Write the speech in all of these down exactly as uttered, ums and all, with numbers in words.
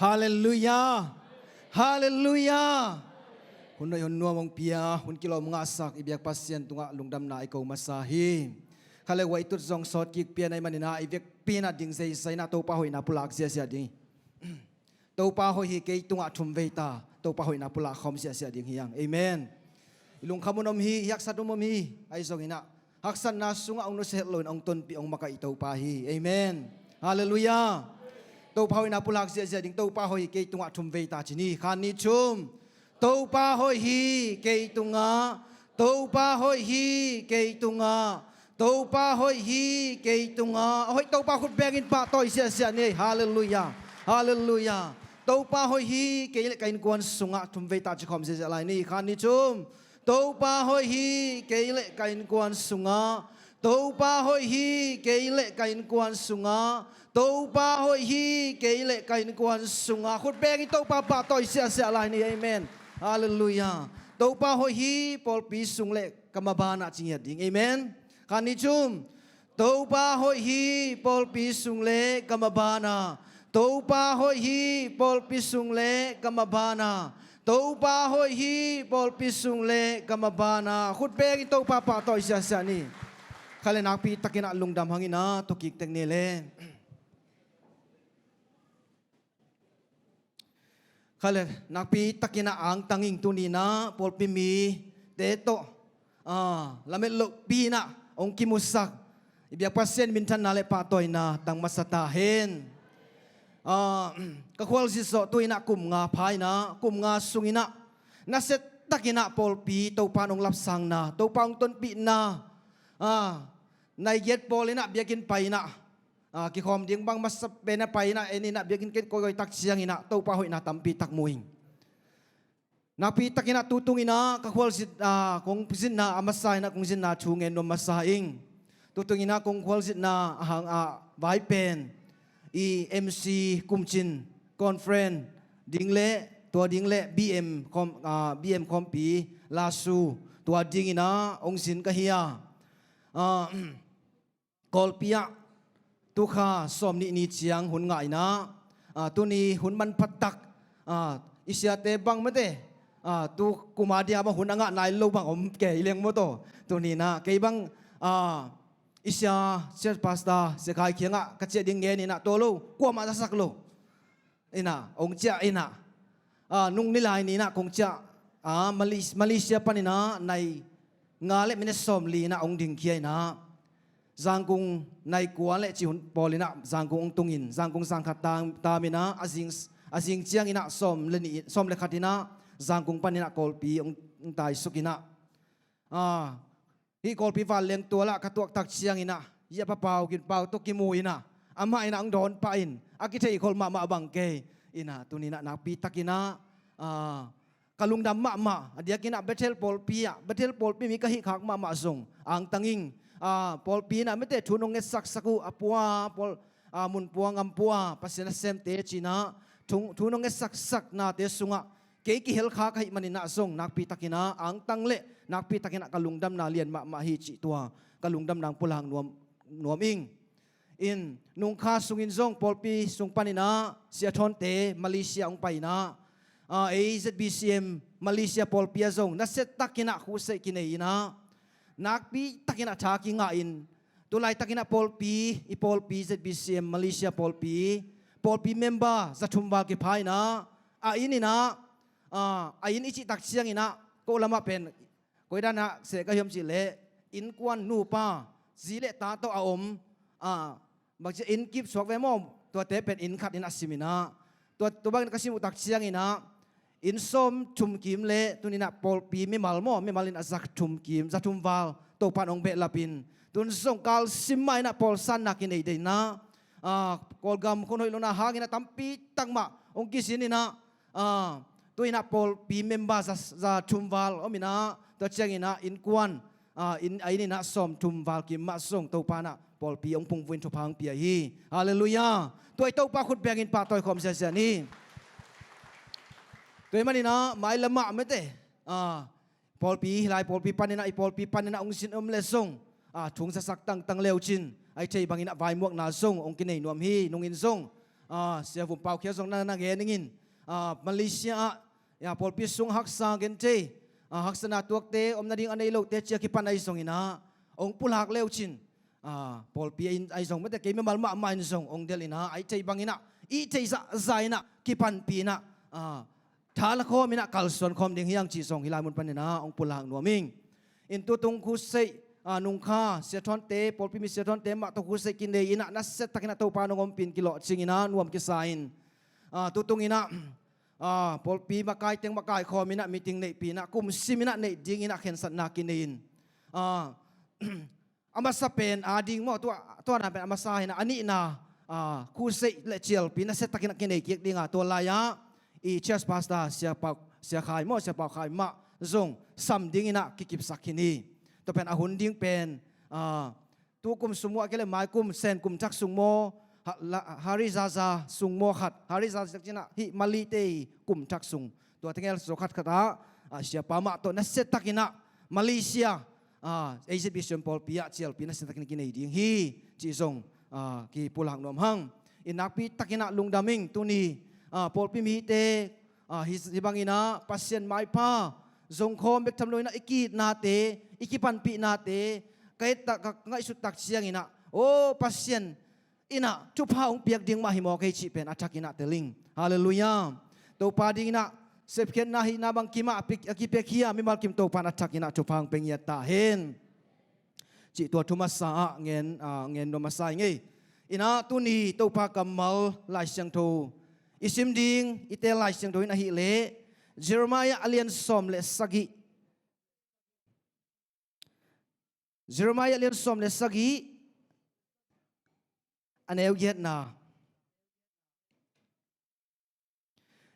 Halleluiah. Halleluiah. Hun hoih hun nuam hong pia, hun kilawm ngahsak i biak Pasian tungah lungdamna i ko masa hi. Khaleh, huai tut zong sawt kik pian ahih manin ah, i vekpi in ah ding zeizai in ah Topa hoihna pulak ziahziah ding hi. Topa hoih hi, kei tungah thum vei ta, Topa hoihna pulak khawm ziahziah ding hi hang. Amen. I lungkham un om hi, i haksat un om hi, ahi zongin ah haksatna sungah hong nusia het loin hong tonpih hong makaih Topa hi. Amen. Halleluiah. Topa hoihna pulak ziahziah ding. Topa hoih hi, kei tungah thum vei ta ci ni. Khat, nih, thum. Topa hoih hi kei tungah, Topa hoih hi kei tungah, Topa hoih hi kei tungah. A hoih Topa khut bengin pahtawi ziahziah ni. Halleluiah. Halleluiah. Topa hoih hi, kei leh ka innkuan sungah, thum vei ta ci khawm ziahziah lai ni. Khat, nih, thum. Topa hoih hi, kei leh ka innkuan sungah. Topa hoih hi, kei leh ka innkuan sungah. Topa hoih hi, kei leh ka innkuan sungah. Khut bengin Topa pahtawi ziahziah lai ni. Amen. Halleluiah. Topa hoih hi, pawlpi sung leh ka maban ah ci ngiat ding. Amen. Khat, nih, thum. Topa hoih hi, pawlpi sung leh ka maban ah. Topa hoih hi, pawlpi sung leh ka maban ah. Topa hoih hi, pawlpi sung leh ka maban ah. Khut bengin Topa pahtawi ziahziah ni. Khaleh, nakpi takin ah lungdam hang in ah thukik tek ni leh. Khaleh, nakpi takin ah angtang ing. Tuni in ah pawlpi mite tawh, ah, lamet lohpi in ah hong kimusak i biak Pasian minthanna leh pahtawina tang masa ta hen. Ah, ka khualzin zawh tu in ah kum nga pha in ah, kum nga sung in ah nasia takin ah pawlpi Topa in hong lapsangna, Topa hong tonpihna, ah, nai giat pawl in ah biakinn pai in ah, ah, kikhawm ding bang masa pen ah pai in ah, en in ah, biakinn ken kawikawi tak ciangin ah Topa hoihna tampi tak mu ing. Nakpi takin ah tutung in ah ka khualzin, ah, kong zinna a masa in ah kong zinna thu ngen nuam masa ing. Tutung in ah kong khualzinna a hang a vai pen i M C kumcin conference ding leh, tua ding leh B M khawm, ah, B M khawmpi lasu, tua ding in ah hong zin ka hi a. Ah, Kawlpi ah tu kha sawmnih ni ciang hun ngah in ah, ah, tuni hun manpha tak, ah, i siate bang mate, ah, tu kum a dia bang hun a ngah nai lo bang om kei leng maw taw. Tuni in ah kei bang, ah, i sia, sia pastor, Sia Khai kiangah ka ciah ding ngen in ah, tua lo, kuamah za sak lo. In ah, hong ciah in ah, ah, nung nilai ni in ah kong ciah, ah, Malis-, Malaysia pan in ah nai nga leh minute sawmli in ah hong dingkhia in ah, Zangkung nai kua leh cih hun pawl in ah Zangkung hong tung in, Zangkung zangkhat tam, tam in ah, a zing, a zing ciang in ah sawm leh nih, sawm leh khat in ah Zangkung pan in ah Kawlpi hong, hong taisuk in ah, ah, hih Kawlpi vanleng tual ah ka tuak tak ciangin ah, hih a Pa Pau Gin Pau tawh kimu in ah, amah in ah hong dawn pah in, a kitheihkholh mahmah bang kei in ah, tuni in ah nakpi takin ah, ah, ka lungdam mahmah. A diakin ah Bethel pawlpi ah, Bethel pawlpi mi ka hih khak mahmah zong angtang ing. Ah, pawlpi in ah mite thu in hong ngetsak sak uh, a pua, pawl, ah, mun pua, ngam pua, Pasian nasemte ci in ah thu, thu in hong ngetsak saknate sungah kei kihel kha ka hih manin ah zong nakpi takin ah angtang leh nakpi takin ah ka lungdamna lian mahmah hi cih tua ka lungdamna hong pulak nuam, nuam ing. In, nung kha sungin zong pawlpi sung pan in ah Sia Thawnte Malaysia hong pai in ah, ah, ei Z B C M Malaysia pawlpi ah zong nasia takin ah khuhsaih kinei in ah, nakpi takin ah tha kingah in, tu laitakin ah pawlpi, i pawlpi Z B C M Malaysia pawlpi, pawlpi member za thum val kipha in ah, a inn in ah, ah, a inn i cih tak ciangin ah, ko lamah pen koi dan ah seh ka hiam cih leh, innkuan nupa, zi leh ta tawh a om, ah, bangci inn kip suak ve maw, tuate pen inn khat in a sim in ah, tua, tua bangin ka sim uh tak ciangin ah, inn sawm thum kim leh, tuni in ah pawlpi mimal maw, mimal in ah za thum kim, za thum val Topa in hong behlap in, tun zong kalsim mah in ah pawlsanna kinei dei in ah, ah, Kawlgam khun hoih lohna hangin ah tampi tak mah hong kizin in ah, ah, tu in ah pawlpi member za, za thum val om in ah, tua ciangin ah innkuan, ah, inn, a inn in ah sawm thum val kim mah zong Topa in ah pawlpi hong pungvui in thupha hong pia hi. Halleluiah. Tua i Topa khut bengin pahtawi khawm ziahziah ni. Tua ahih manin ah mailam ah mate, ah, pawlpi, hih lai pawlpi pan in ah, i pawlpi pan in ah hong zin om leh zong, ah, thu hong zasak tangtang le uh cin, a i theih bangin ah vaimuakna zong hong kinei nuam hi. Nungin zong, ah, Sia Vum Pau Khia zong na, na gen dingin, ah, Malaysia ah, ya, pawlpi sung haksa gente, ah, haksatna tuakte, omna ding a nei lote ci a kipan ahi zongin ah, hong pulak le uh cin, ah, pawlpi in ahi zong, mate kei mimal mahmah in zong hong delh in ah, a i theih bangin ah, i theih zahzah in ah, kipanpih in ah, ah, tha la khawm in ah, kalsuan khawm ding hi hang cih zong hih lai mun panin ah hong pulak nuam ing. In tutung khutseih, ah, nungkha, siathonte, pawlpi mi siathonte mah tawh khutseih kinei in ah, nasia takin ah Topa nong ompih in kilawhcing in ah, nuam kisa in, ah, tutung in ah, ah, pawlpi makai teng makai khawm in ah, meeting neihpih in ah, kum sim in ah neih ding in ah khensatna kinei in, ah, a masa pen a ding maw, tua, tua na pen a masa hi in ah, a nihna, ah, khutseih le cialpi nasia takin ah kinei kik ding a, tua lai ah i church pastor Sia Pau, Sia Khai maw, Sia Pau Khai mah zong sam ding in ah kikipsak khin hi. Tua pen a hun ding pen, ah, tu kum sung maw, a kei le mai kum, Sen kum thak sung maw, ha, la, Hari Zaza sung maw khat, Hari Zaza ci in ah, hih Malay te kum thak sung, tua teng el sung khat khat ah, ah, siapa mah tawh nasia takin ah Malaysia, ah, A Z B C pawlpi ah cialpi nasia takin kinei ding hi cih zong, ah, kipulak nuam hang. In nakpi takin ah lungdam ing tuni, ah, pawlpi mite, ah, hih, hih bangin ah Pasian maipha zong khawm bek tham lo in ah, i ki-itnate, i kipanpihnate ka et tak, ka ngaihsut tak ciangin ah, aw Pasian in ah thupha hong piak ding mah hi maw kei cih pen a thak in ah tel ing. Halleluiah. Topa ding in ah sepkhiatna hihna bangkim ah a pi-, a kipiakhia mimal kim Topa in a thak in ah thupha hong pia ngiat ta hen cih tua thu masa ah ngen, ah, ngen nuam masa ing ei. In ah tuni Topa kammal Lai Siangtho i sim ding i teel Lai Siangtho in ahih leh Jeremiah a lian sawm le sagih, Jeremiah lian sawm le sagih, a neu giatna.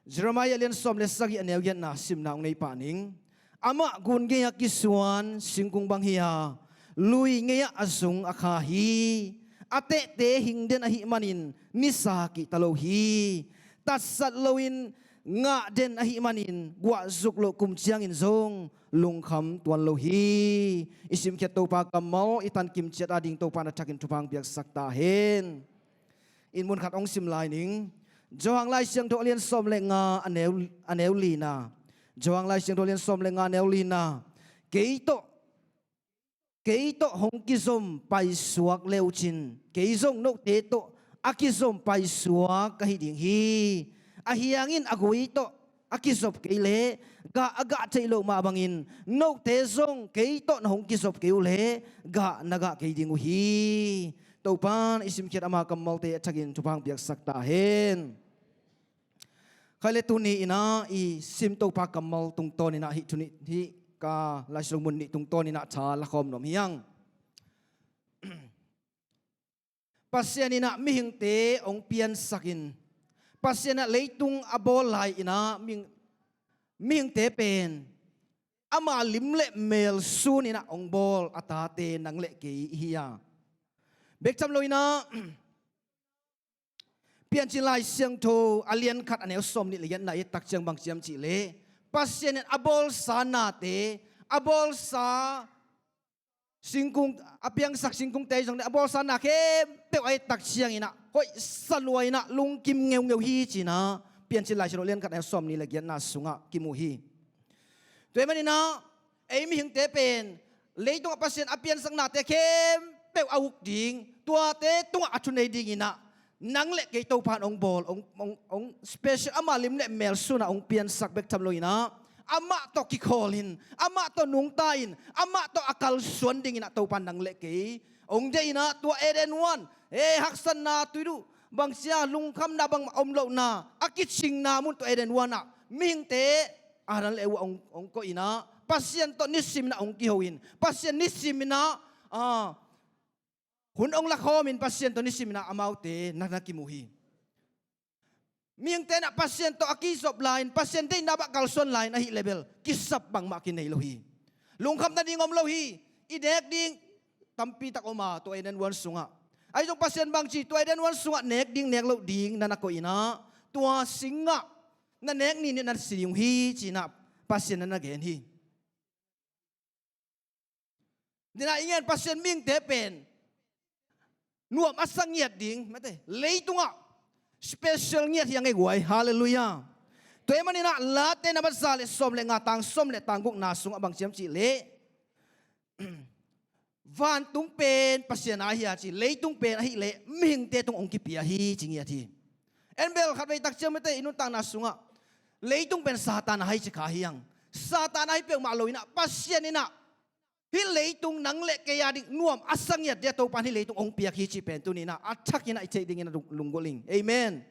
Jeremiah lian sawm le sagih, a neu giatna simna hong nei pah ning. Amah gun gei-ah kisuan singkung bang hi a, lui gei-ah a zung a kha hi. A tehte hing den ahih manin nisa kihta lo hi. Tatsat loin ngah den ahih manin guahzuk loh kum ciangin zong lungkham tuan lo hi. I simkhiat Topa kammal i tankim ciat ading Topa in a thakin thupha hong piaksak ta hen. In mun khat hong sim lai ning. Johan Lai Siangtho a lian sawm le nga, a neu, a neu lina. Johan Lai Siangtho a lian sawm le nga, a neu lina. Kei tawh kei tawh hong kizom paisuak le uhcin, kei zong note tawh a kizom paisuak ka hi ding hi. Ahi hangin a gui tawh a kizop kei leh gah a gah theih loh mah bangin, note zong kei tawh na hong kizop kei uh leh gah na gah kei ding uh hi. Topa in i simkhiat ama kammalte a thakin thupha hong piaksak ta hen. Khai le tuni in ah i sim Topa kammal tungtawn in ah hih thu nih, hih ka Lai Siangtho mun nih tungtawn in ah tha la khawm nuam hi hang. Pasian in ah mihingte hong piansak in, Pasian in ah leitung a bawl lai in ah mihing, mihingte pen ama lim le mel sun in ah hong bawl a tate nang le kei i hi a. Bek tham lo in ah Piancil Lai Siangtho a lian khat a neu sawm nih le giatna i et tak ciang bang ci hiam cih leh, Pasian in a bawlsa nate, a bawlsa singkung, a piangsak singkungte zong le a bawlsa na khempeuh a et tak ciangin ah hoihsa lua in ah lungkim ngeungeu hi ci-in ah Piancil Lai Siangtho a lian khat a neu sawm nih le giatna sungah kimu hi. Tua ahih manin ah ei mihingte pen leitungah Pasian a piansak nate khempeuh a uk ding, tuate tungah a thunei dingin ah nang le kei Topa in hong bawl, hong, hong, hong special, ama lim le mel sun ah hong piansak bek tham lo in ah amah tawh kikhawl in, amah tawh nungta in, amah tawh a kalsuan dingin ah Topa in nang le kei hong deih in ah tua Eden huan, eh, haksatna, tuiduh, bangci a lungkhamna bangmah om lohna a kicingna mun tua Eden huan ah mihingte Adam le Eva hong, hong koih in ah Pasian tawh nisim in ah hong kiho in, Pasian nisim in ah, ah, hun hong lakhawm in Pasian tawh nisim in ah amaute na, na kimu hi. Mihingte in ah Pasian tawh a kizop lai-in, Pasian deihna bang kalsuan lai-in ahih leh bel kisap bangmah kinei lo hi. Lungkham nading om lo hi. I nek ding tampi tak om a tua Eden huan sungah. Ahi zong Pasian bangci, tua Eden huan sungah nek ding nek loh ding na na koih in ah tua singah na nek ni-in na si ding uh hi ci-in ah Pasian in na gen hi. Nidang i ngen Pasian mihingte pen nuam a sa ngiat ding, mate, leitungah special ngiat hi a ngei guai. Halleluiah. Tua ahih maninah Late na mat za le sawm le nga tang sawm le tang gukna sungah bang ci hiam cih leh, vantung pen Pasian a hi a ci, leitung pen ahih leh mihingte tung hong kipia hi ci ngiat hi. En bel khatvei tak ciang mite i nuntakna sungah leitung pen Satan a hi ci kha hi hang. Satan a hi peuhmah lo inah Pasian inah hih leitung nang le kei a ding nuam a sa ngiat dia Topa in hih leitung hong piak hi cih pen tuni inah a thakin ah i theih dingin a lung-, lunggulh ing. Amen.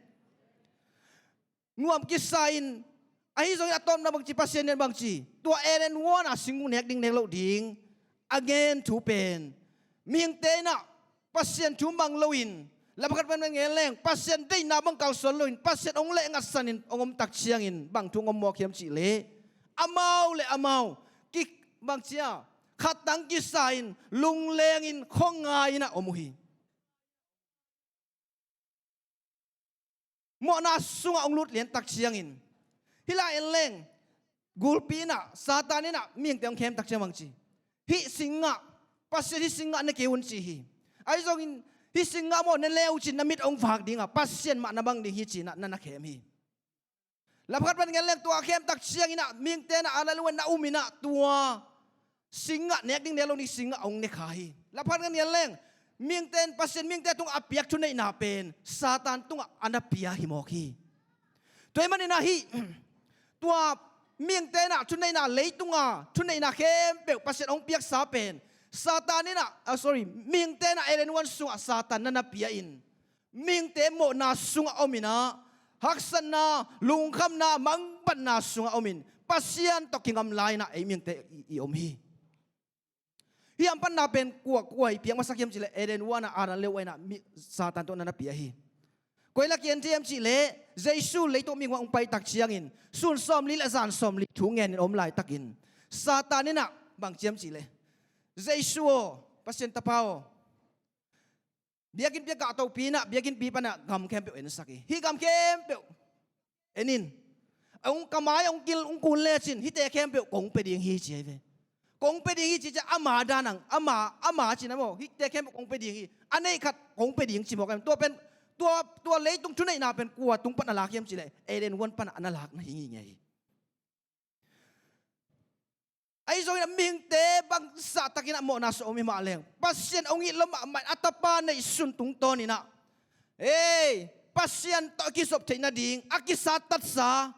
Nuam kisa in, ahi zongin a tawpna bangci, Pasian in bangci, tua Eden huan a singkung nek ding nek loh ding a ngen thu pen mihingte inah Pasian thu mang loin, lapakhat pen ngen leng Pasian deihna bang kalsuan loin, Pasian hong lehngatsanin hong om tak ciangin bang thu hong om mawk hiam cih leh, amau le amau ki, bangci a, khattang kisa in lunglengin khuangai inah om uh hi. Mawhna sungah hong lut lian tak ciangin, hih lai en leng gulpi inah Satan inah mihingte hong khem tak ciang bangci, hih singgah, Pasian hih singgah ne kei un ci hi. Ahi zongin hih singgah maw ne le uh cin na mit hong vak ding a, Pasian mah na bang ding hi ci inah na na khem hi. Lapakhat pen ngen leng tua khem tak ciang inah mihingte inah a lal uh na um inah tua singgah nek ding nek lo ding singgah hong ne kha hi. Lapakhat ngen leng mihingte in Pasian mihingte tungah a piak thuneihna pen Satan tungah a na pia hi mawk hi. Tua ahih maninah hih tua mihingte inah thuneihna, leitunga thuneihna khempeuh Pasian hong piaksa pen Satan inah, ah, sorry, mihingte inah Eden huan sungah Satan na na pia in mihingte mawhna sungah om inah haksatna, lungkhamna, mangbatna sungah om in Pasian tawh kingamla inah ei mihingte i, i om hi. Hih hamphatna pen kua, kua i piak masak hiam cih leh Eden huan ah Adam le Eva inah mi, Satan tawh na na pia hi. Koi lak i en thei hiam cih leh Jesu leitung mihing hong pai tak ciangin sun sawmli le zan sawmli thu ngenin om laitakin Satan inah bang ci hiam cih leh, Jesu aw, Pasian Tapa aw, biakinnpi a kahtopi inah biakinnpi panah gam khempeuh ensak hi. Hih gam khempeuh en in. Hong ka mai hong kil, hong kun lecin hihte khempeuh kong pia ding hi ci hi ve. Kong pia ding hi ci ciah ama dan ang, ama, ama cin a maw, hihte khempeuh kong pia ding hi. A neih khat kong pia ding ci mawk em. Tua pen, tua, tua leitung thuneihna pen kua tung pan a lak hiam cih leh Eden huan panah a na lak na hi ngei hi. Ahi zongin a mihingte bangzah takin a mawhna sungah om hi mah leng Pasian hong it lo mahmah in a Tapa neihsun tungtawn inah, ei, Pasian tawh a kizop theih nading, a kisattatsa,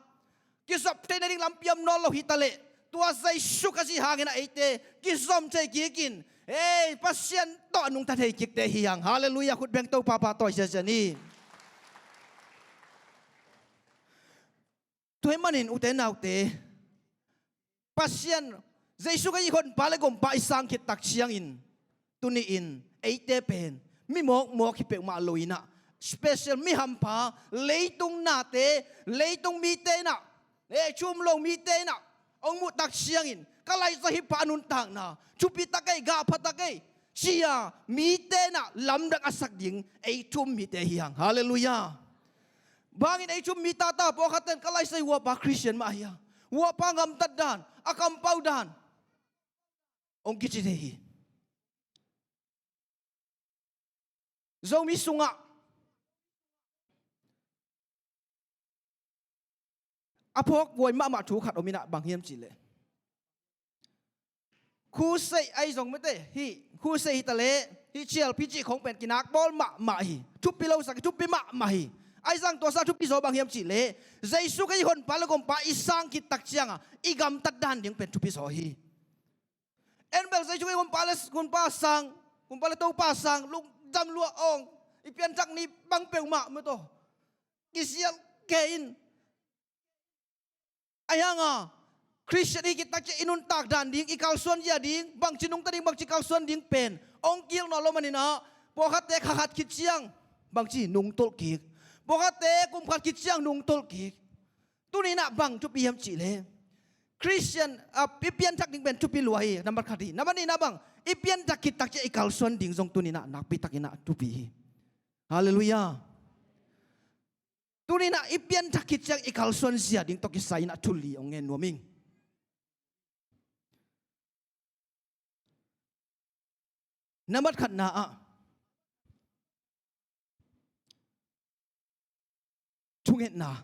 kizop theih nading lampi om nawn lo hi taleh tua Jesu Khazih hangin a eite kizom thei kikin, ei, Pasian tawh a nungta thei kikte hi hang. Halleluiah. Khut beng Topa pahtawi ziazia ni. Tua ahih manin ute naute, Pasian, Jesu Khazih Honpa le Gumpa i sang khit tak ciangin tuni-in eite pen mi mawkmawk hi peuhmah lo inah special mi hampha, leitung nate, leitung mite inah, eh, thu um lo mite inah hong muh tak ciangin ka laisa hi pah a nuntakna thupi ta kei, gah pha ta kei ci-a mite inah lamdang a sak ding ei thu um mite hi hang. Halleluiah. Bangin ei thu um mi tata pawlkhatte in ka laisa hi, huapa Khristian mah hi a, huapa gamtat dan, a kampau dan hong kici thei hi. Zomi sungah a phawk buai mahmah thu khat om inah bang hiam cih leh, Khusei ahi zong mite, hih khusei hi taleh hih chialpi cih khong pen kinak bawl mahmah hi. Thupi lo sak hi, thupi mahmah hi. Ahi zong tua sa thupi zaw bang hiam cih leh Jesu Khazih Honpa le Gumpa i sang khit tak ciangah i gamtat dan ding pen thupi zaw hi. En bel Jesu Khazih Honpa le Gumpa sang, Gumpa le Topa sang, lungdam lua awng, i pianthak ni bang peuhmah mawtaw kisial kei in. Ahi hanga Khristian i hih khit tak ciang i nuntak dan ding, i kalsuan zia ding, bangci nungta ding, bangci kalsuan ding pen hong kihel nawn lo maninah pawlkhatte kha khat khit ciang bangci nungtolh kik, pawlkhatte kum khat khit ciang nungtolh kik. Tuninah bang thupi hiam cih leh Khristian, ah, i pianthak ding pen thupi lua hi, nambat khat hi. Nambat nihna bang, i pianthak khit tak ciang i kalsuan ding zong tuninah nakpi takinah thupi hi. Halleluiah. Tuninah i pianthak khit ciang i kalsuan zia ding tawh kisai inah thu li hong ngen nuam ing. Nambat khatna ah, thungetna.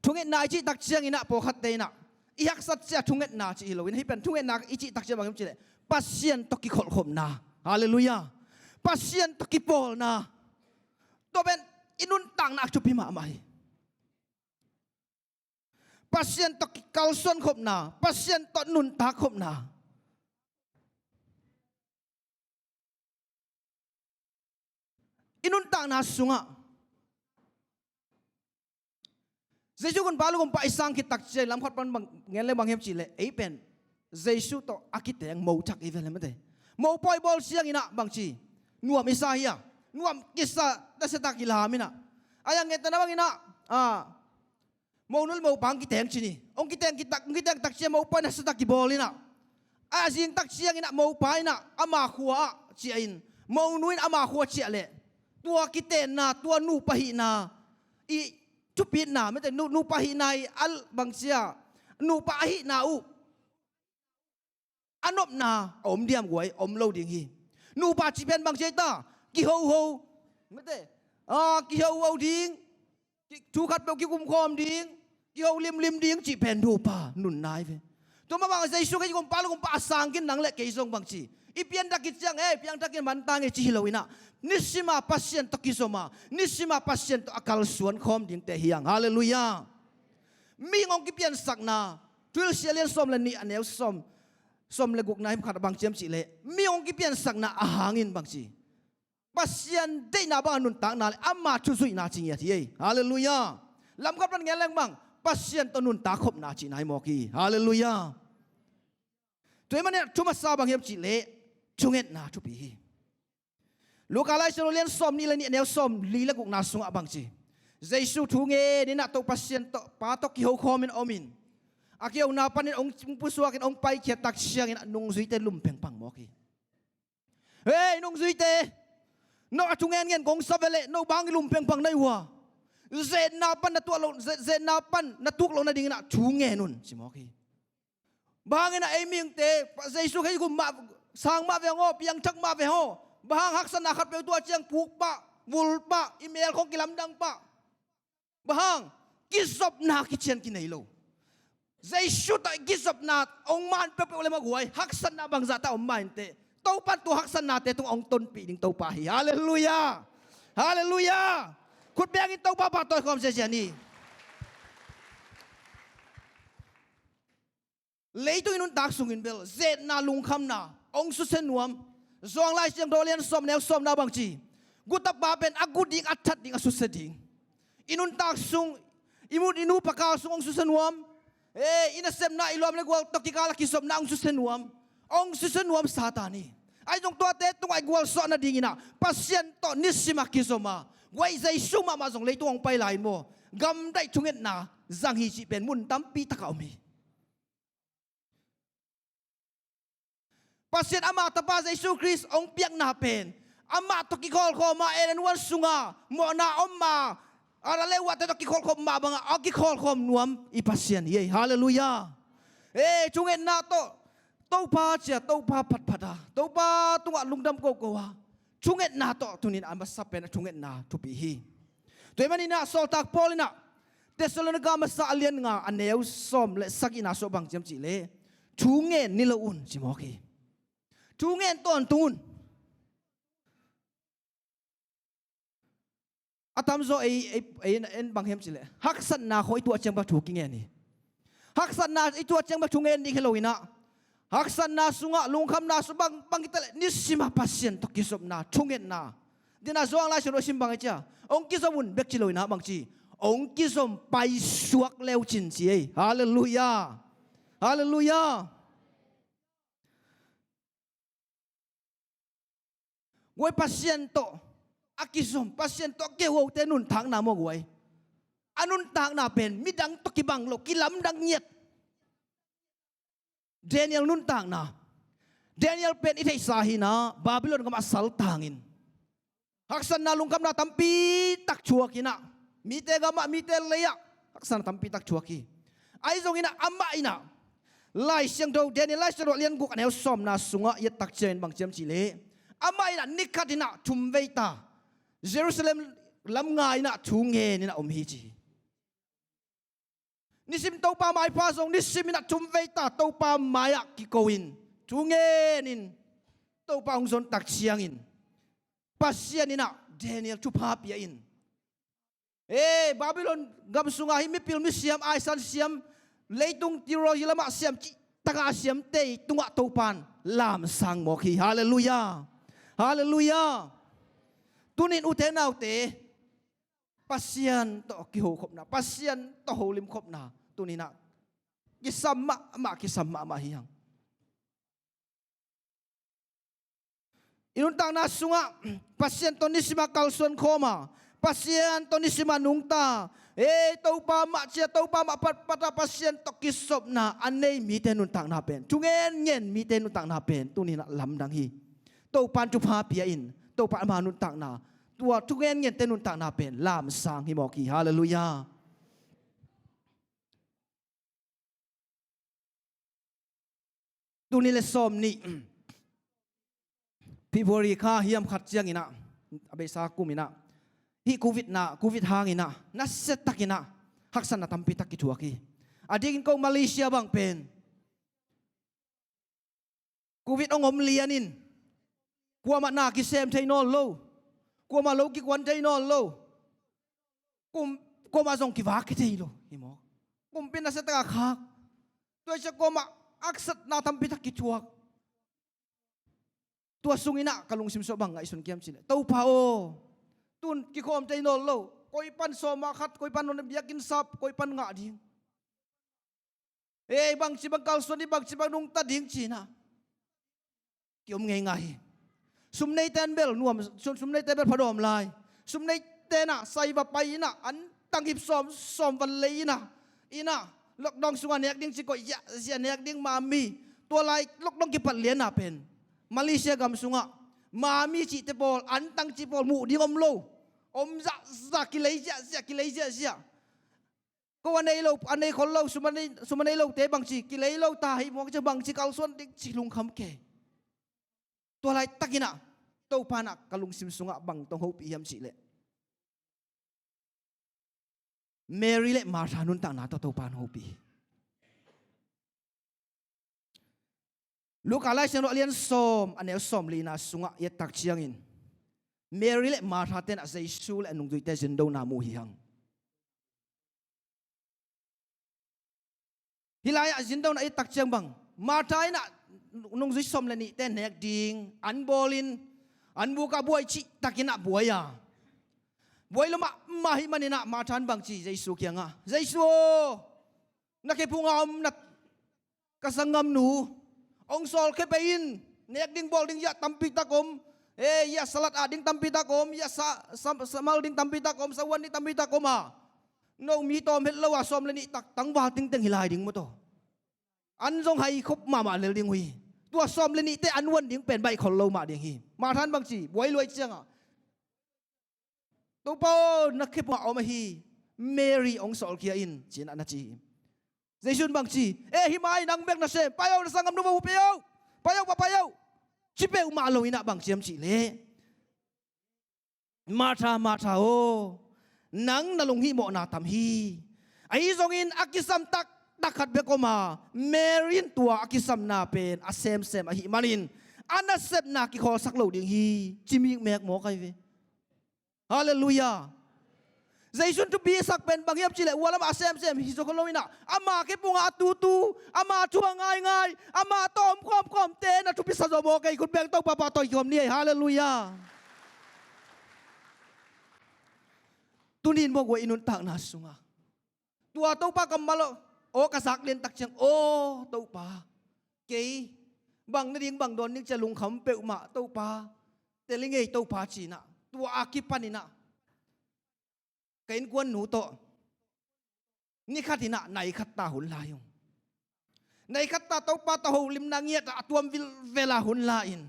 Thungetna i cih tak ciangin ah pawlkhatte in ah i haksat ciang thungetna cih hi loin, hih pen thungetna i cih tak ciang bang hiam cih leh Pasian tawh kikholhkhopna. Halleluiah. Pasian tawh kipawlna. Tua pen i nuntakna a thupi mahmah hi. Pasian tawh kikalsuan khopna, Pasian tawh nuntak khopna. I nuntakna sungah Jesu gunpa lukumpa i sang khit tak ciang lamkhat pan bang ngen le bang hiam cih leh ei pen Jesu tawh a kiteng mo thak i ve le mate. Mo pawi bawl ciangin ah bangci nuam i sa hi a, nuam kisa nasia tak i lam in ah. A yang ngen tana bangin ah, a, mo nu le mo pa hong kiteng ci ni. Hong kiteng kitak, hong kiteng tak ciang mo pa nasia tak kibawl in ah. A zing tak ciangin ah mo pa in ah ama khua ah ciah in, mo nu in ama khua ciah leh tua kitenna, tua nupa hihna i thupitna, mate, nu, nupa hihna i al bangci a, nupa ahihna uh a nopna a om diam guai, om lo ding hi. Nupa cih pen bangci a i ta, kihoho, mate, a, kihoho ding, ki, thu khat peuh kikumkhawm ding, kiho limlim ding cih pen nupa nunna hi ve. Tua mah bang Jesu Khrist gunpa lukumpa a sang khin nang le kei zong bangci i pianthak khit ciang, eh, piangthak khin man ta ngei ci hi loin ah, nisima Pasian tawh kizom a, nisima Pasian tawh a kalsuan khawm dingte hi hang. Halleluiah. Mihing hong kipiansakna, Thuhilhsia lian sawm le nih a neu sawm, sawm le gukna him khat a bang ciam cih leh mihing hong kipiansakna a hangin bangci Pasian deihna bang a nuntakna le ama thuzuihna ci ngiat hi ei. Halleluiah. Lamkhat pan ngen leng bang Pasian tawh nuntak khopna cihna hi mawk hi. Halleluiah. Tua ahih manin ah thu masa bang hiam cih leh thungetna thupi hi. Luka Lai Siangtho lian sawm nih le nih a neu sawm li le gukna sungah bangci Jesu thu ngen in ah Topa Pasian tawh, Pa tawh kiho khawmin a omin, a kihona panin hong pusuakin hong paikhiat tak ciangin ah nungzuite lum pengpang mawk hi. Hei nungzuite, no a thu ngenngen kong sa veleh no bang i lum pengpang na hi uh a? Zetna pan na tuak lo, ze-, zetna pan na tuak lo nadingin ah thu ngen un ci mawk hi. Bang hangin ah ei mihingte Jesu Khrist gum mah, sang mah ve hang aw, piangthak mah ve hang aw, bang hang haksatna khat peuh tuah ciang puk pah, vul pah, i mel khong kilamdang pah? Bang hang? Kizopna kician kinei lo. Jesu tawh i kizopna hong man peuhpeuh le mah guai, haksatna bangzah tawh om mah inteh, Topa tua haksatnate tungah hong tonpih ding Topa hi. Halleluiah. Halleluiah. Khut bengin Topa pahtawi khawm ziazia ni. Leitung i nuntak sungin bel zetna, lungkhamna hong susia nuam. Johan Lai Siangtho lian sawm neu sawmna bangci, gutapa pen a gu ding, a that ding, a susia ding. I nuntak sung, i mut i nupa kal sung hong susia nuam. Eh, i nasepna, i lawm le gual tawh kikal a kizopna hong susia nuam. Hong susia nuam Satan hi. Ahi zong tuate tungah i gualzawh nadingin ah Pasian tawh nisim a kizom a, guai Jesu mahmah zong leitung hong pai lai maw, gamdaih thungetna zang hi cih pen mun tampi takah om hi. Pasian ama tapa Jesu Khrist hong piakna pen amah tawh kikholhkhawm a, Eden huan sunga mawhna om a, Adam le Evate tawh kikholhkhawm mah bangah a kikholhkhawm nuam i Pasian hi ei. Halleluiah. Eh, thungetna tawh Topa cia, Topa phatphat a, Topa tungah lungdam koko a, thungetna tawh tunin a masa pen a thungetna thupi hi. Tua ahih manin ah sawltak Paul in ah Thessalonika masa a lian nga a neu sawm le sagihna sungah bang ciam cih leh thu ngen ni lo un ci mawk hi. Thu ngen tawntung un. A tamzaw ei, ei, ei, en bang hiam cih leh haksatna khawng i tuah ciang bang thu kingen hi. Haksatna i tuah ciang bang thu ngen ding hi lo in ah, haksatna sungah, lungkhamna sungah bang, bang hi ta leh nisim a Pasian tawh kizopna, thungetna. Dena Johan Lai Siangtho sim bang hi cia, hong kizom un bek ci lo in ah bangci, hong kizom paisuak le uh cin ci ei. Halleluiah. Halleluiah. Guai Pasian tawh a kizom, Pasian tawh a keuhote nuntakna maw guai, a nuntakna pen midang tawh kibang lo, kilamdang ngiat. Daniel nuntakna. Daniel pen i theihsa hi in ah Babylon gamah a saltangin haksatna, lungkhamna tampi tak thuak in ah, mite gamah, mite lei-ah haksatna tampi tak thuak hi. Ahi zongin ah amah in ah Lai Siangtho, Daniel Lai Siangtho lian guk a neu sawmna sungah i et tak ciangin bang ciam cih leh, amah in ah ni khat in ah thum vei ta Jerusalem lam nga in ah thu ngen in ah om hi ci hi. Nisim Topa maipha zong nisim in ah thumvei ta Topa mai-ah kiko in thu ngen in Topa hong zon tak ciangin Pasian in ah Daniel thupha pia in, e, Babylon gam sungah hih mipil misiam, aisan siam, leitung theology lamah siam cih takah a siamte tungah Topa in lamsang mawk hi. Halleluiah. Halleluiah. Tunin ute naute, Pasian tawh kihokhopna, Pasian tawh holimkhopna tuninah kisam mahmah, kisam mahmah hi hang. I nuntakna sungah Pasian tawh nisimah kalsuan khawma, Pasian tawh nisimah nungta, ei, Topa mah cia, Topa mah patpata Pasian tawh kisopna a nei mite nuntakna pen, thungenngen mite nuntakna pen tuninah lamdang hi. Topa in thupha pia in, Topa ama nuntakna, tua thungenngen te nuntakna pen lamsang hi mawk hi. Halleluiah. Tuni le sawm nih February kha hiam khat cianginah, a beisa kuminah, hih covid na, covid hanginah nasia takinah haksatna tampi tak kithuak hi. A dingin ko Malaysia bang pen covid hong om lianin kuamah na kisem thei nawn lo, kuamah lo kikuan thei nawn lo, kum, kuamah zong kivak kithei lo hi maw. Kumpi nasia taka khak, tua sia kuamah haksatna tampi tak kithuak. Tua sunginah ka lungsim sungah bang ngaihsun kiam cihleh, Topa aw, tun kikhawm thei nawn lo, koi pan sawma khat, koi pan nawn biakinn sap, koi pan ngah ding, ei, bangci bang kalsuan ding, bangci bang nungta ding cinah kiom ngei ngai hi. Sum neite in bel nuam, sum, sum neite bel phadawm lai. Sum neite inah saiva pai inah an tang hip sawm, sawm van lei inah, inah lockdown sungah nek ding ci koih ziahziah nek ding mami. Tua lai lockdown kipat lianah pen Malaysia gam sungah mami cihte pawl, an tang cih pawl muh ding om lo. Om zahzah, kilei ziahziah, kilei ziahziah. Ko a nei lo, a nei khol lo, sum a nei, sum a nei lote bangci kilei lo ta hi maw, ka ci bangci kalsuan ding ci lungkham kei. Tua laitakinah Topa inah ka lungsim sungah bang tong hopih hiam cihleh, Mary le Martha nuntakna tawh Topa in hopih hi. Luka Lai Siangtho a lian sawm, a neu sawm lina sungah i et tak ciangin Mary le Martha tenah Jesu le a nungzuite zindona mu hi hang. Hih lai-ah zindona i et tak ciang bang, Martha inah nungzui sawm le nihte nek ding an bawlin, an bukah buai cihtakinah buai a, buai lo mahmah ahih maninah Martha in bangci Jesu kiangah, Jesu aw, na khephungah om na ka sanggamnu hong sawlkhia pei in. Nek ding bawl ding ziah tampi tak om, e, ziah salad ah ding tampi tak om, ziah sa, sa, samal ding tampi tak om, sahuan ding tampi tak om a, no mi tawm het lo a sawm le nih tak tangval tingteng hi lai ding maw taw. An zong hai khop mahmah lel ding uh hi. Tua sawm le nihte an uan ding pen baih khol lo mah ding hi. Martha in bangci buai luai ciangah, Topa aw, na khephungah om ahi Mary hong sawlkhia in, cinah na ci hi. Jesu in bangci, e, hih mai nang bek na sem, pai o, na sanggamnu va huh pei o, pai o, va pai o, ci peuhmah lo inah bang ciam cihleh, Martha, Martha aw, nang na lunghihmawhna tam hi. Ahi zongin a kisam taktak khat bek om a, Mary in tua a kisamna pen a semsem ahih manin a nasepna kikhawlsak lo ding hi, ci mikmek maw kai ve. Halleluiah. Jesu in thupi sak pen bang hiam cihleh, ua lamah a semsem hi zaw khol lo inah, ama khephungah a tutu, ama thu a ngaingai, ama tawh om khawmkhawmte na thupi sa zaw maw kai. Khut beng Topa pahtawi khawm ni ei. Halleluiah. Tunin maw guai i nuntakna sungah tua Topa kammal aw ka zak lian tak ciang, aw Topa, kei bang na ding bang dawn ding cia lungkham peuhmah Topa, tel i ngei Topa cinah, tua a kipaninah ka innkuannu tawh ni khatinah nai khat ta hun lai ung. Nai khat ta Topa tawh holimna ngiatah a tuam vilvela hun la-in,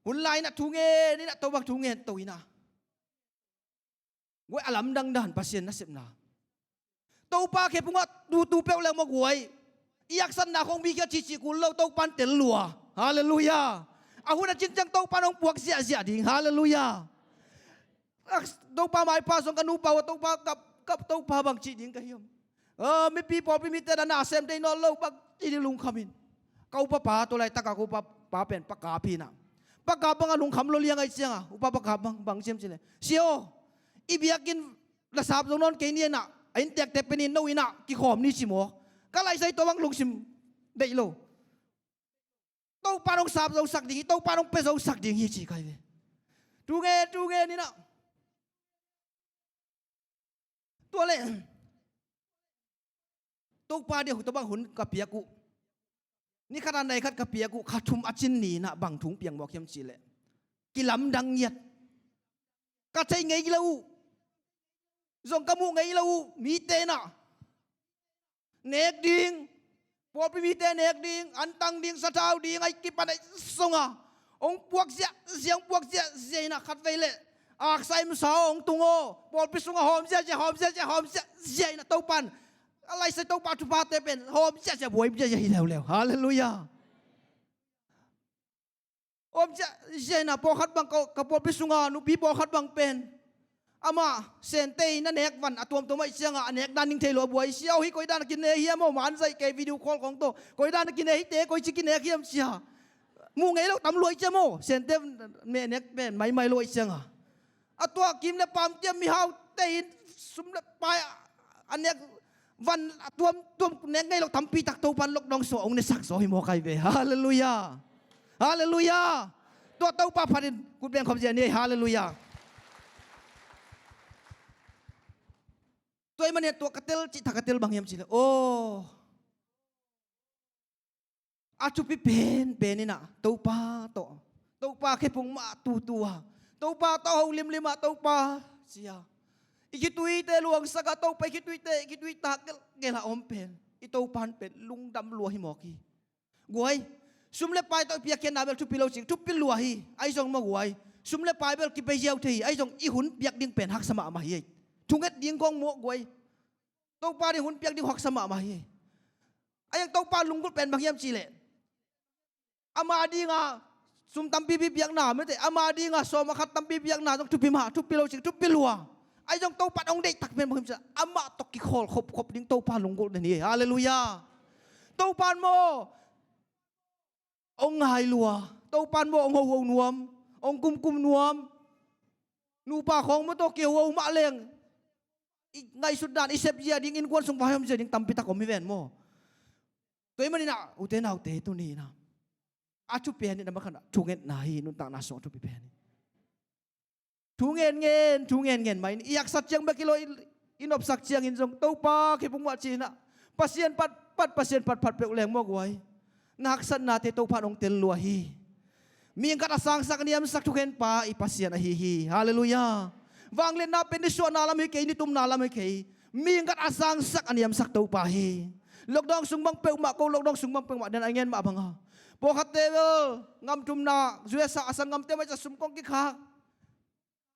hun la-inah thu ngen inah Topa thu ngen to inah, guai a lamdang dan Pasian nasepna. Topa khephungah tutu peuh leng maw guai, i haksatna khong mi khia cihcih kul lo, Topa in tel lua. Halleluiah. A hun a cin ciang Topa in hong puak ziahziah ding. Halleluiah. Topa maipa zong ka nupa uh a Topa, ka, ka Topa bang ci ding ka hiam? Mipi pawlpi mite dan a sem thei nawn lo bang ci ding lungkham in. Ka upapa, tua laitaka ka upapa pen Pa Kap hi na. Pa Kap bang a lungkham lo liang ahih cianga upa Pa Kap bang, bang ci hiam cih leh, Sia aw, i biakinn la sap zo nawn kei ni, a inntekte pen in no inn ah kikhawm ni ci maw. Ka laisai tua bang lungsim deih lo. Topa in hong sap zosak ding hi, Topa in hong pia zosak ding hi ci kai ve. Thu ngen, thu ngen in ah. Tua leh Topa dia tua bang hun ka piak uh, ni khat a nai khat ka piak uh, kha thum a cin ni in ah bang thu hong piang mawk hiam cih leh, kilamdang ngiat. Ka theih ngei lo uh, zong ka muh ngei lo uh, mite in ah nek ding, pawlpi mite nek ding, antang ding, sathau ding, a kipan a sungah hong puak ziahziah, hong puak ziahziah in ah, khatvei leh aksa imsa aw hong tung aw, pawlpi sungah hawm ziahziah, hawm ziahziah, hawm ziahziah in ah, Topa in, a laisai Topa thuphate pen hawm ziahziah, buai ziahziah hi leuleu. Halleluiah. Om cia, cia in ah pawlkhat bang ka, ka pawlpi sunga nupi pawlkhat bang pen, amah Sente in a nek van a tuamtuam ahih ciangah a nek dan ding thei lo a buai. Sia aw, hih koi dan a kine hiam aw, man zaih kei, video call khawng tawh, koi dan a kine hite, koici kinek hiam cia. Muh ngei lo tam lua ahih ciang maw, Sente meh nek pen maimai lo ahih ciangah. A tua kim le paam kiam mihaute in sum le pai a nek van a tuamtuam nek ngei lo tampi tak Topa in lockdown sung hong nesak zaw hi maw kai ve. Halleluiah. Halleluiah. Tua Topa phat in khut beng khawm zia ni. Halleluiah. Tua ahih manin tua ka tel cih tak ka tel bang hiam cih leh, aw, a thupi penpen in ah Topa tawh, Topa khephung mah tutu a, Topa tawh ho limlim ah, Topa cia, i khituite luangsak a, Topa i khituite, i khitui tak gelgel a om pen, i Topa in pen lungdam lua hi mawk hi. Guai, sum le pai tawh i piakkhiatna bel thupi lo cing, thupi lua hi. Ahi zong maw guai, sum le pai bel kipia ziau thei hi. Ahi zong i hun piak ding pen haksa mahmah hi. Thunget ding kong mawh guai. Topa ding hun piak ding haksa mahmah hi. Ahi zong Topa lunggulh pen bang hiam cih leh, ama dinga sum tampipi piakna mete, ama dinga sawm a khat tampi piakna zong thupi mah, thupi lo cing, thupi lua. Ahi zong Topa in hong deih tak pen bang hiam cih leh, amah tawh kikhawl khopkhop ding Topa lunggulh den hi. Halleluiah. Topa in maw, hong ngai lua, Topa in maw hong hoho nuam, hong kumkum nuam. Nupa khawng maw tawh kihoho mah leng, i ngaihsut dan, i sep zia ding, innkuan sung vai hawm zia ding tampi tak om hi ven maw. Tua ahih manin ah ute naute, tuni in ah a thupi pen in ah, a masa khat ah thungetna hi, nuntakna sungah thupi pen hi. Thu ngenngen, thu ngenngen mah in, i haksat ciang bek hi lo, i, i nopsak ciangin zong Topa khephung mah ci-in ah, Pasian phatphat, Pasian phatphat peuh leng maw guai, na haksatnate Topa in hong tel lua hi. Mihing khat a sangsak a niamsak thukhenpa i Pasian ahi hi. Halleluiah. Vangliatna pen nisuahna lam hi kei, nitumna lam hi kei. Mihing khat a sangsak a niamsak Topa hi. Lockdown sung bang peuhmah, ko lockdown sung bang peuhmah den a ngen mah banga, pawlkhatte bel ngam thumna, U S A a sanggamte mah i ca sum kong kikhak.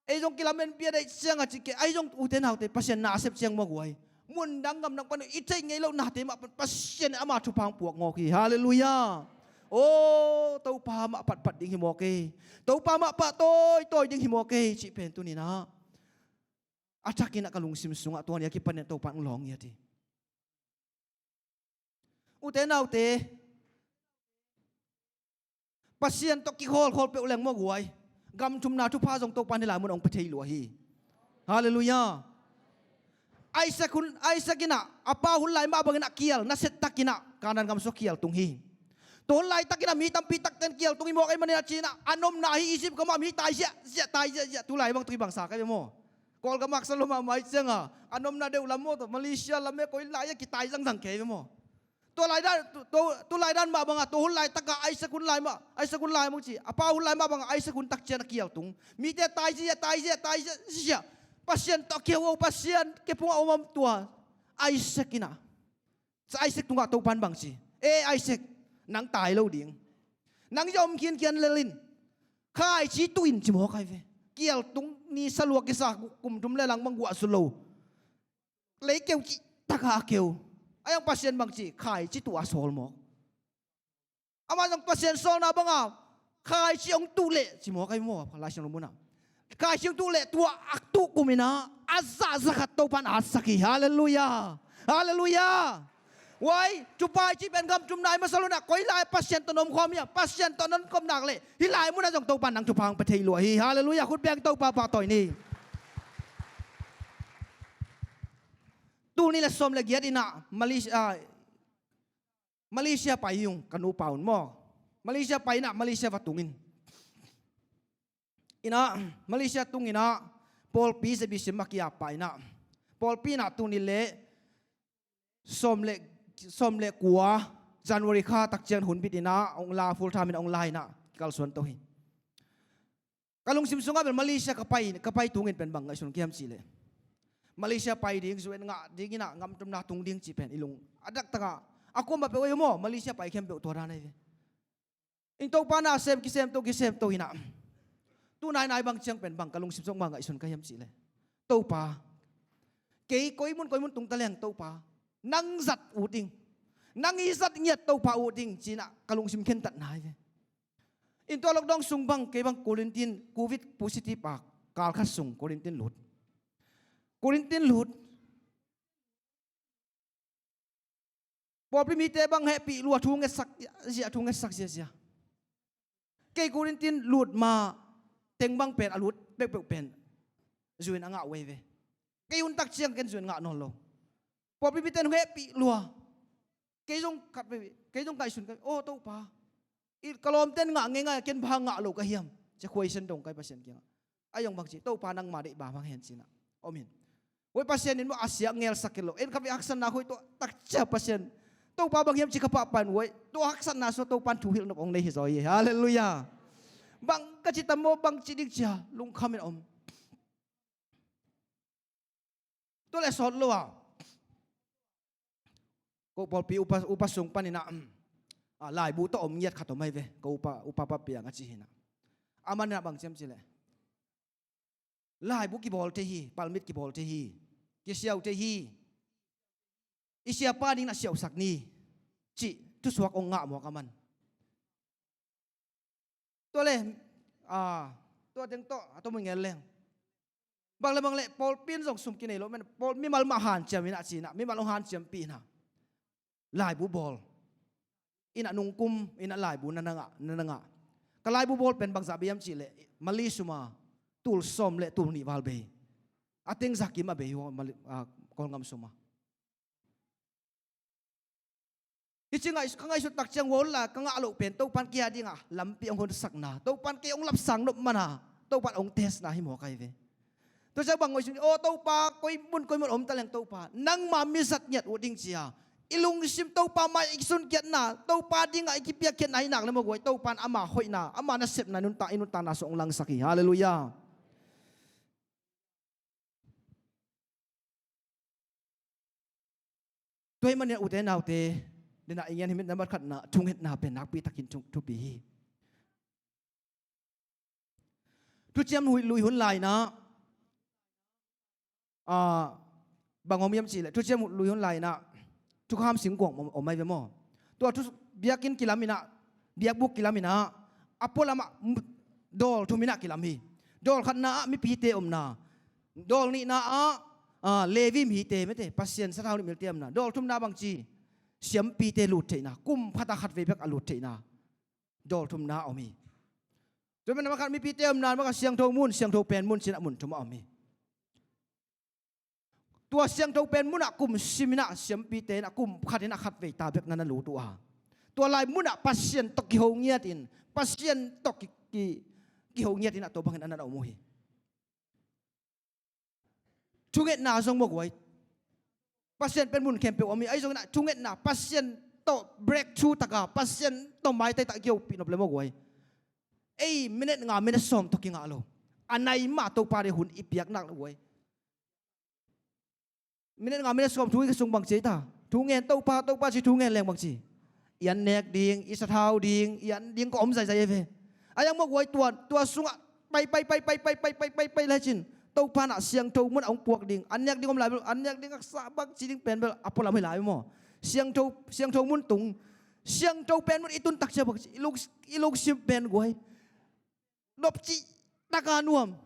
Ei zong kilamen pia deih cianga ci kei, ahi zong ute naute, Pasian na a sep ciang maw guai, mundang gamdang pan i theih ngei loh nate mah pan Pasian in ama thupha hong puak ngawk hi. Halleluiah. Aw, Topa mah phatphat ding hi mawk ei. Topa mah pahtawitawi ding hi mawk ei cih pen tuni in ah a thakin ah ka lungsim sungah tua ni a kipanin Topa in hong lawng ngiat hi. Ute naute, Pasian tawh kikhawlkhawl peuh leng maw guai, gam thumna thupha zong Topa in hih lai mun hong pia thei lua hi. Halleluiah. Isaac hun, Isaac in ah a pa hun lai mah bangin ah kial, nasia takin ah Kanaan gam sung kial tung hi. Tua hun laitakin ah mi tampi takte in kial tung hi mawk ahih manin ah ci-in ah, a nopna hi Egypt gam ah mi tai ziahziah, tai ziahziah, tu lai bang tui bangsa kai ve maw. Kawlgam haksa lua mahmah ahih cianga, a nopna deuh lam maw, Malaysia lam e, koi lai a kitai zangzang kei ve maw. Tua lai dan, tu, tu, tu lai dan mah banga, tua hun laitaka Isaac hun lai mah, Isaac hun lai mah ci, a pa hun lai mah banga Isaac hun tak ciang a kial tung. Mite tai ziah, tai ziah, tai ziah, ziah. Pasian tawh kihoho, Pasian khephung a om om tua Isaac in ah, Isaac tungah Topa in bang ci, e Isaac, nang tai lo ding. Nang zia om khinkhian lel in, khaici tuh in ci mawk ahi ve. Kial tung ni sa lua kisa, kum thum le lang bang guah su lo, lei keu cih taka a keu. Ahi zong Pasian bang ci, khaici tuh a sawl mawk. Amah zong Pasian sawlna banga khaici hong tuh leh ci mawk ahi maw, Lai Siangtho munah. Kaising tuh leh tua a tuh kum in ah a zah za khat Topa'n a atsak hi. Halleluiah. Halleluiah. Huai, thupha i cih pen gam tumna i masa lo in ah, koi lai Pasian tawh na om khawm hiam? Pasian tawh na om khawm nak leh hih lai munah zong Topa'n nang thupha hong pia thei lua hi. Halleluiah. Khut beng, Topa pahtawi ni. Tul nih leh sawm leh giat in ah Malaysia, ah, Malaysia pai hi ung, ka nupa un maw. Malaysia pai in ah Malaysia va tung in. In ah Malaysia tung in ah pawlpi Z B C a ki-ap pah in ah, pawlpi in ah tul nih leh sawm leh, sawm leh kua January kha tak ciang hun bit in ah hong la, full time in ah hong la in ah kikalsuan to hi. Ka lungsim sungah bel Malaysia ka pai, ka pai tungin pen bang ngaihsun ka hiam cih leh, Malaysia pai ding, U N ngah ding in ah, gam tumna tung ding cih pen i lung a dak tak ah, a kuamah peuh ahi uh maw, Malaysia pai khempeuh tua dan ahi ve. In Topa na sem, kisem to, kisem to hi in ah, tu nainai bang ciang pen bang ka lungsim sungah ngaihsun ka hiam cih leh, Topa, kei koi mun koi mun tung ta leng Topa, nang zat ut ing, nang i zat ngiat Topa ut ing ci in ah ka lungsim khentatna ahi ve. In tua lockdown sung bang, kei bang quarantine, covid positive a kal khat sung quarantine lut. Quarantine lut. Pawlpi mite bang hehpih lua, thu ngetsak ziahziah, thu ngetsak ziahziah. Kei quarantine lut ma teng bang pen a lut peuhpeuh pen zu in a ngah uh ahi ve. Kei hun tak ciang ken zu in ngah nawn lo. Pawlpi mite in hong hehpih lua. Kei zong khat vei, kei zong ngaihsun ka, aw Topa, i ka lawmte'n ngah ngeingai a, ken bang hang ngah lo ka hiam? Ci-a question dong ka hi Pasian kiangah. A zong bang ci, Topa nangma deih bang hang hen ci in ah om hi in. Huai Pasian in maw a siak ngelsak kei lo. En khat vei haksatna khoi tuah tak ciang Pasian, Topa bang hiam ci ka pahpah in huai, tua haksatna sungah Topa'n thuhilh nop hong nei hi zaw hi. Halleluiah. Bang ka ci tam maw, bang ci ding ci-a lungkham in om. Tua leh sawt lo a, ko pawlpi upa, upa sung pan in ah, ah, laibu tawh om ngiat khat om ahi ve, ko upa, upa pa piang a ci hi in ah. Aman in ah bang ci hiam cih leh, laibu kibawl thei hi, palmit kibawl thei hi, kisiau thei hi. I siapa ding in ah siausak ni, cih thusuak hong ngah mawk aman. Tua leh, ah, tua teng tawh a tom uh ngel leng, bang leh bang leh pawlpi in zong sum kinei lo, men pawl, mimal mah hanciam in ah ci in ah, mimal hong hanciampih in ah, laibu bawl in ah, nungkum in ah laibu na na ngah, na na ngah. Ka laibu bawl pen bangzah bei hiam cih leh, Mali sum a tul sawm leh tul nih val bei. A teng za kim a bei uh, Mali, ah, Kawlgam sum a. Hici ngaih, ka ngaihsut tak ciang, world la ka ngah loh pen Topa'n kei a dingah lampi hong honsakna, Topa'n kei hong lapsang nop man a, Topa'n hong testna hi mawk ahi ve. Tua ciang bang ngaihsun, aw Topa, koi mun koi mun om ta leng Topa, nangma mi zat ngiat ut ing ci-a i lungsim Topa mai i kisunkiatna, Topa dingah i kipiakkhiatna hi nak leh maw guai, Topa'n ama hoihna, ama nasepna i nuntak, i nuntakna sung hong langsak hi. Halleluiah. Tua ahih manin ute naute, dena i ngen hi, nambat khatna, thungetna pen nakpi takin thu, thupi hi. Thuciam lui, lui hun lai in ah, ah, bang om hiam cih leh, thuciam lui hun lai in ah thukham singkuang om, om ahi ve maw. Tua thu, biakinn kilam in ah, biakbuk kilam in ah, a pualam ah dawl thum in ah kilam hi. Dawl khatna ah mipite omna, dawl nihna ah, ah, Levi mite, mete, Pasian sathau nih milte omna. Dawl thumna bang ci, siampite lut theihna, kum khat ah khat vei bek a lut theihna dawl thumna om hi. Tua pen a mah khat mipite omna, a mah khat siangtho mun, siangtho pen mun ci in ah mun thum a om hi. Tua siangtho pen mun ah kum sim in ah, siampite in ah kum khat in ah khat vei ta bek na na lut uh a, tua lai mun ah Pasian tawh kiho ngiat in, Pasian tawh ki, ki, kiho ngiat in ah tua bangin a na na om uh hi. Thungetna zong maw guai, Pasian pen mun khempeuh om hi. Ahi zongin ah thungetna, Pasian tawh breakthrough tak a, Pasian tawh maitai tak a kihopih nop leh maw guai, ei minute nga, minute sawm tawh kingah lo. A nai mah Topa ding hun i piak nak leh guai, minute nga, minute sawm thu i ka sung bang ci ei ta? Thu ngen, Topa, Topa ci, thu ngen leng bang ci? I an nek ding, i sathau ding, i an ding ka om zaizai ahi ve. A yang maw guai, tua, tua sungah pai, pai, pai lai cin, Topa in ah siangtho mun ah hong puak ding, an nek ding om lai bel, an nek ding haksa bang ci ding pen bel a pualam hi lai maw. Siangtho, siangtho mun tung, siangtho pen mun i tun tak ciang bang ci, i lung, i lungsim pen guai, nopcih tak a nuam.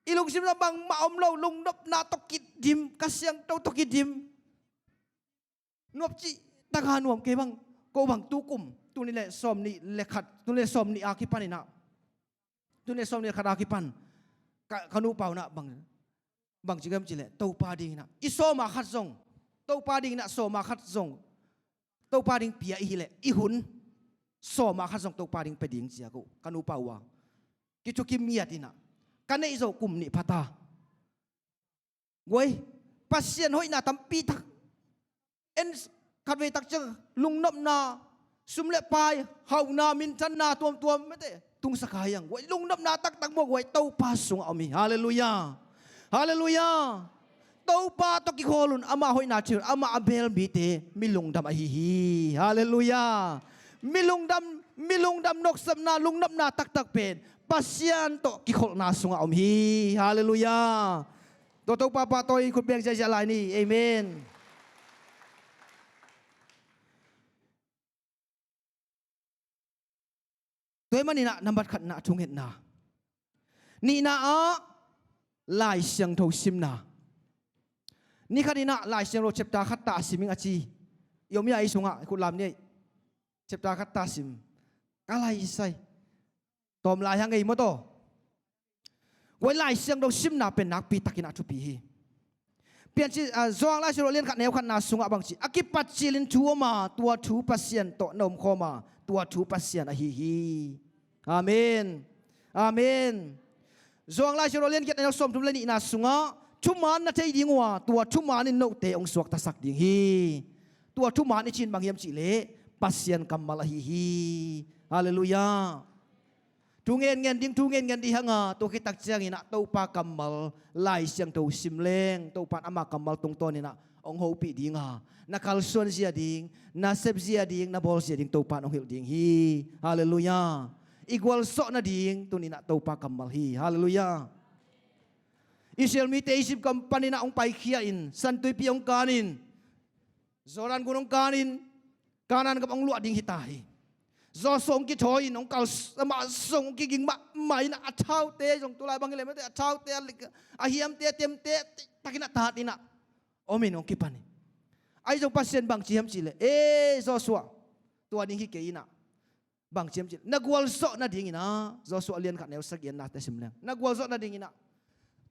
I lungsim na bangmah om lo, lungnopna tawh kidim, Kha Siangtho tawh kidim. Nuam cih taka nuam kei bang, ko bang tukum, tuni le sawm nih le khat, tuni le sawm nih a kipan inah, tuni le sawm nih le khat a kipan, ka, ka nupa unah bang, bang ci gam ci le, Topa ding inah, i sawma khat zong, Topa ding inah sawma khat zong, Topa ding pia i hi le, i hun, sawma khat zong Topa ding pia ding cia ko, ka nupa uh a. Kithukim ngiat inah, ka neih zo kum nih phata. Guai, Pasian hoihna tampi tak en, khatvei tak ciang lungnopna, sum le pai, hauhna, minthanna tuamtuam mete tungsak a hiang. Guai, lungnopna taktak maw guai, Topa sungah om hi. Halleluiah. Halleluiah. Topa tawh kikhawl un, ama hoihna cih un, ama a beel mite mi lungdam ahi hi. Halleluiah. Mi lungdam, mi lungdam nopsakna, lungnopna taktak pen Pasian tawh kikholhna sungah om hi. Halleluiah. Tua Topa pahtawi khut beng ziahziah lai ni. Amen. Tua ahih manin ah nambat khatna a thungetna. Nihna ah Lai Siangtho simna. Ni khat in ah Lai Siangtho chapter khat ta a sim ing a ci. I om ia ei sungah, i khut lam ni ei. Chapter khat ta a sim. Ka lai sai. Tawm lai hang ei maw taw. Guai, Lai Siangtho simna pen nakpi takin ah thupi hi. Piancil, ah, Johan Lai Siangtho lian khat neu khatna sungah bang ci, a kipat cilin thu om a, tua thu Pasian tawh na omkhawm a, tua thu Pasian ahi hi. Amen. Amen. Johan Lai Siangtho lian giat neu sawmthum le nihna sungah, thuman na thei ding uh a, tua thuman in note hong suaktasak ding hi. Tua thuman i cih bang hiam cih leh Pasian kammal ahi hi. Halleluiah. Thu ngenngen ding, thu ngenngen ding hang a, tua khit tak ciangin ah Topa kammal Lai Siangtho sim leng, Topa in ama kammal tungtawnin ah hong hopih ding a, na kalsuan zia ding, na sep zia ding, na bawl zia ding Topa in hong hilh ding hi. Halleluiah. I gualzawh nading tuni in ah Topa kammal hi. Halleluiah. Israel mite Egypt gam panin ah hong paikhia in, San Tuipi hong kan in, Jordan gun hong kan in, Kanaan gam hong luah ding hi ta hi. Joshua hong kithawi in, hong kal, amah zong hong kiging mahmah in, a thaute zong, tulai bang hi leh mate, a thaute, a lik, a hiamte, a temte, takin ah tat in ah om in hong kipan hi. Ahi zong Pasian bang ci hiam cih leh, "E Joshua, tua ding hi kei in ah." Bang ci hiam cih leh, na gualzawh nadingin ah, Joshua lian khat neu sagih a nate sim leng, na gualzawh nadingin ah,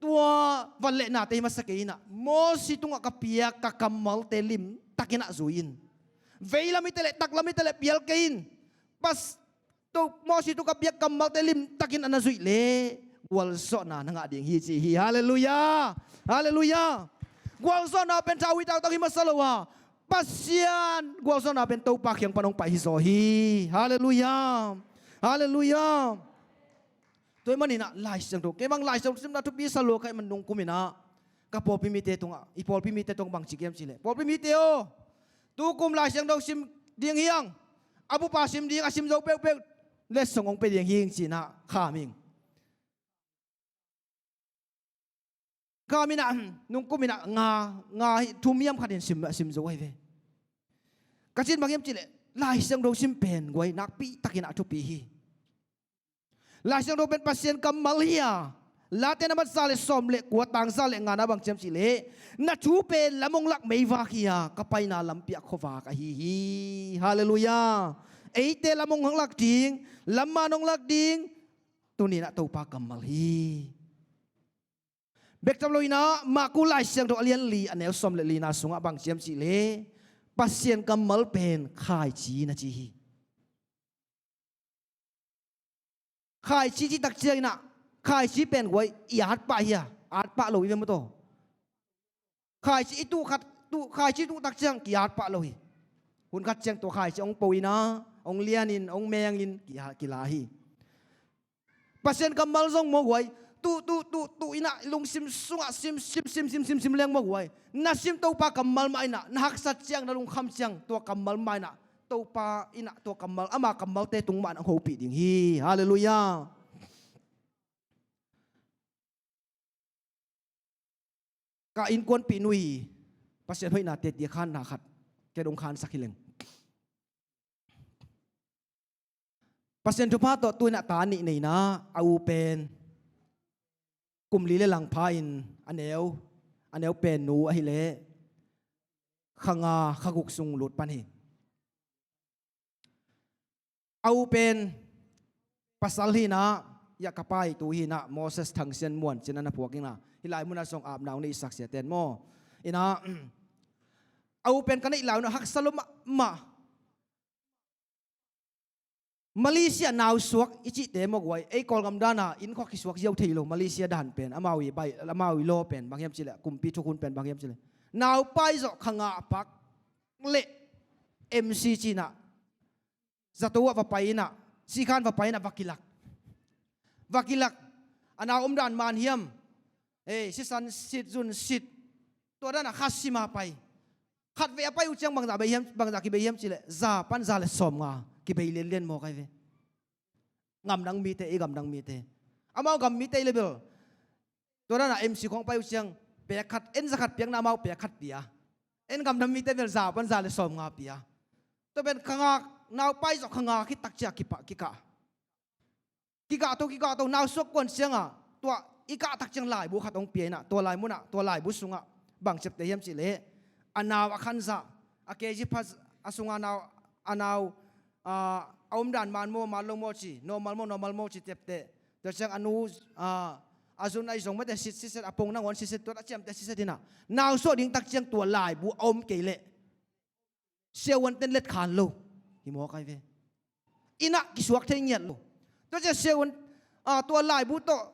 tua van le nate hi masa kei in ah, Mosi tungah ka piak ka kammalte limtakin ah zui in. Veilam hi ta leh, taklam hi ta leh pial kei in. Pas, to, Mosi tungah ka piak kammalte limtakin ah na zuih leh gualzawhna na ngah ding hi ci hi. Halleluiah. Halleluiah. Gualzawhna pen thawi taktak hi masa lo a, Pasian gualzawhna pen Topa kiang pan hong pai hi zaw hi. Halleluiah. Halleluiah. Tua ahih manin ah Lai Siangtho, kei bang Lai Siangtho simna thupi sa lua ka hih man nungkum in ah, ka pawlpi mite tungah, i pawlpi mite tungah bang ci ka hiam cih leh, "Pawlpi mite aw, tukum Lai Siangtho sim ding hi hang, a bup a sim ding, a sim zo peuhpeuh letsong hong pia ding hi ing," ci in ah kham ing. Kham in ah, nungkum in ah nga, nga hi, thum hiam khat in sim, sim zo ahi ve. Ka cih bang hiam cih leh, Lai Siangtho sim pen guai, nakpi takin ah thupi hi. Lai Siangtho pen Pasian kammal hi a, Late nambat za le sawm le kua, tang za le nga na bang ci hiam cih leh, "Na thu pen lam hong lak meivak hi a, ka paina lampi ah khuavak ahi hi." Halleluiah. Eite lam hong lak ding, lam man hong lak ding, tuni in ah Topa kammal hi. Bek tham lo in ah, Marku Lai Siangtho a lian li, a neu sawm le lina sungah bang ci hiam cih leh, Pasian kammal pen khaici na ci hi. Khaici cih tak ciangin ah, khaici pen guai, i at pah hi a, at pah lo hi ve maw taw. Khaici i tuh khat, tuh, khaici tuh tak ciang ki at pah lo hi. Hun khat ciang tua khaici hong po in ah, hong lian in, hong meng in, ki, kila hi. Pasian kammal zong maw guai, tuh, tuh, tuh, tuh in ah, lungsim sungah sim, sim, sim leng maw guai, na sim Topa kammal mah in ah, na haksat ciang, na lungkham ciang, tua kammal mah in ah, Topa in ah tua kammal, ama kammalte tung mah in ah hong hopih ding hi. Halleluiah. Ka innkuanpih nu i Pasian hoihna tetti khanna khat ken hong khansak hi leng. Pasian thupha tawh tu in ah ta nih nei in ah, a u pen kum li le lang pha-in a neu, a neu pen nu ahih leh kha nga kha guk sung lut pan hi. A u pen pasal hi-in ah, ya ka pa i tu hi-in ah, Moses Thang Sian Muan ci-in ah na phuak hi-in ah, hih lai munah zong apna hong neihsak siate maw. In ah, a u pen ka neih lai-un ah haksa lua mahmah. Malaysia nausuak i cihte maw guai, ei Kawlgam dan a inn khua kisuak ziau thei lo, Malaysia dan pen, amau i bai, amau i law pen bang hiam cih leh, kumpi thukhun pen bang hiam cih leh, naupai zawh kha nga a pak leh M C ci-in ah zato ah va pai-in ah, sikhan va pai-in ah va kilak. Va kilak, a nau omdan man hiam? Ei, sisan sit, zun sit. Tua dan a kha sim a pai. Khatvei a pai uh ciang bangzah bei hiam, bangzah kibei hiam cih leh, za pan za le sawmnga kibei lianlian maw kai ve. Gamdang mite, i gamdang mite. Amau gam mite i le bel, tua dan a M C khawng pai uh ciang, pek khat, en za khat piakna amau pek khat pia. En gamdang mite bel za pan za le sawmnga pia. Tua pen kha nga, naupai zawh kha nga khit tak ciang kipah, kikah. Kikah to, kikah to, nausuak kuan ciang a, tua i kah tak ciang laibu khat hong pia-in ah, tua lai munah, tua laibu sungah bang ciapteh hiam cih leh, a nau a khan zah, a K G pha, a sungah nau, a nau, a, a omdan man maw, man lo maw ci, normal maw, normal maw ci ciapteh. Tua ciang a nu, a, a zun a i zong mate sit, sit, sit, a pong nangawn sit, sit, tua a ciamteh sit, sit in ah, nausuak ding tak ciang tua laibu a om kei leh siavuante'n let khan lo hi maw kai ve. Inn ah kisuak thei ngiat lo. Tua ciang siavuan, a, tua laibu tawh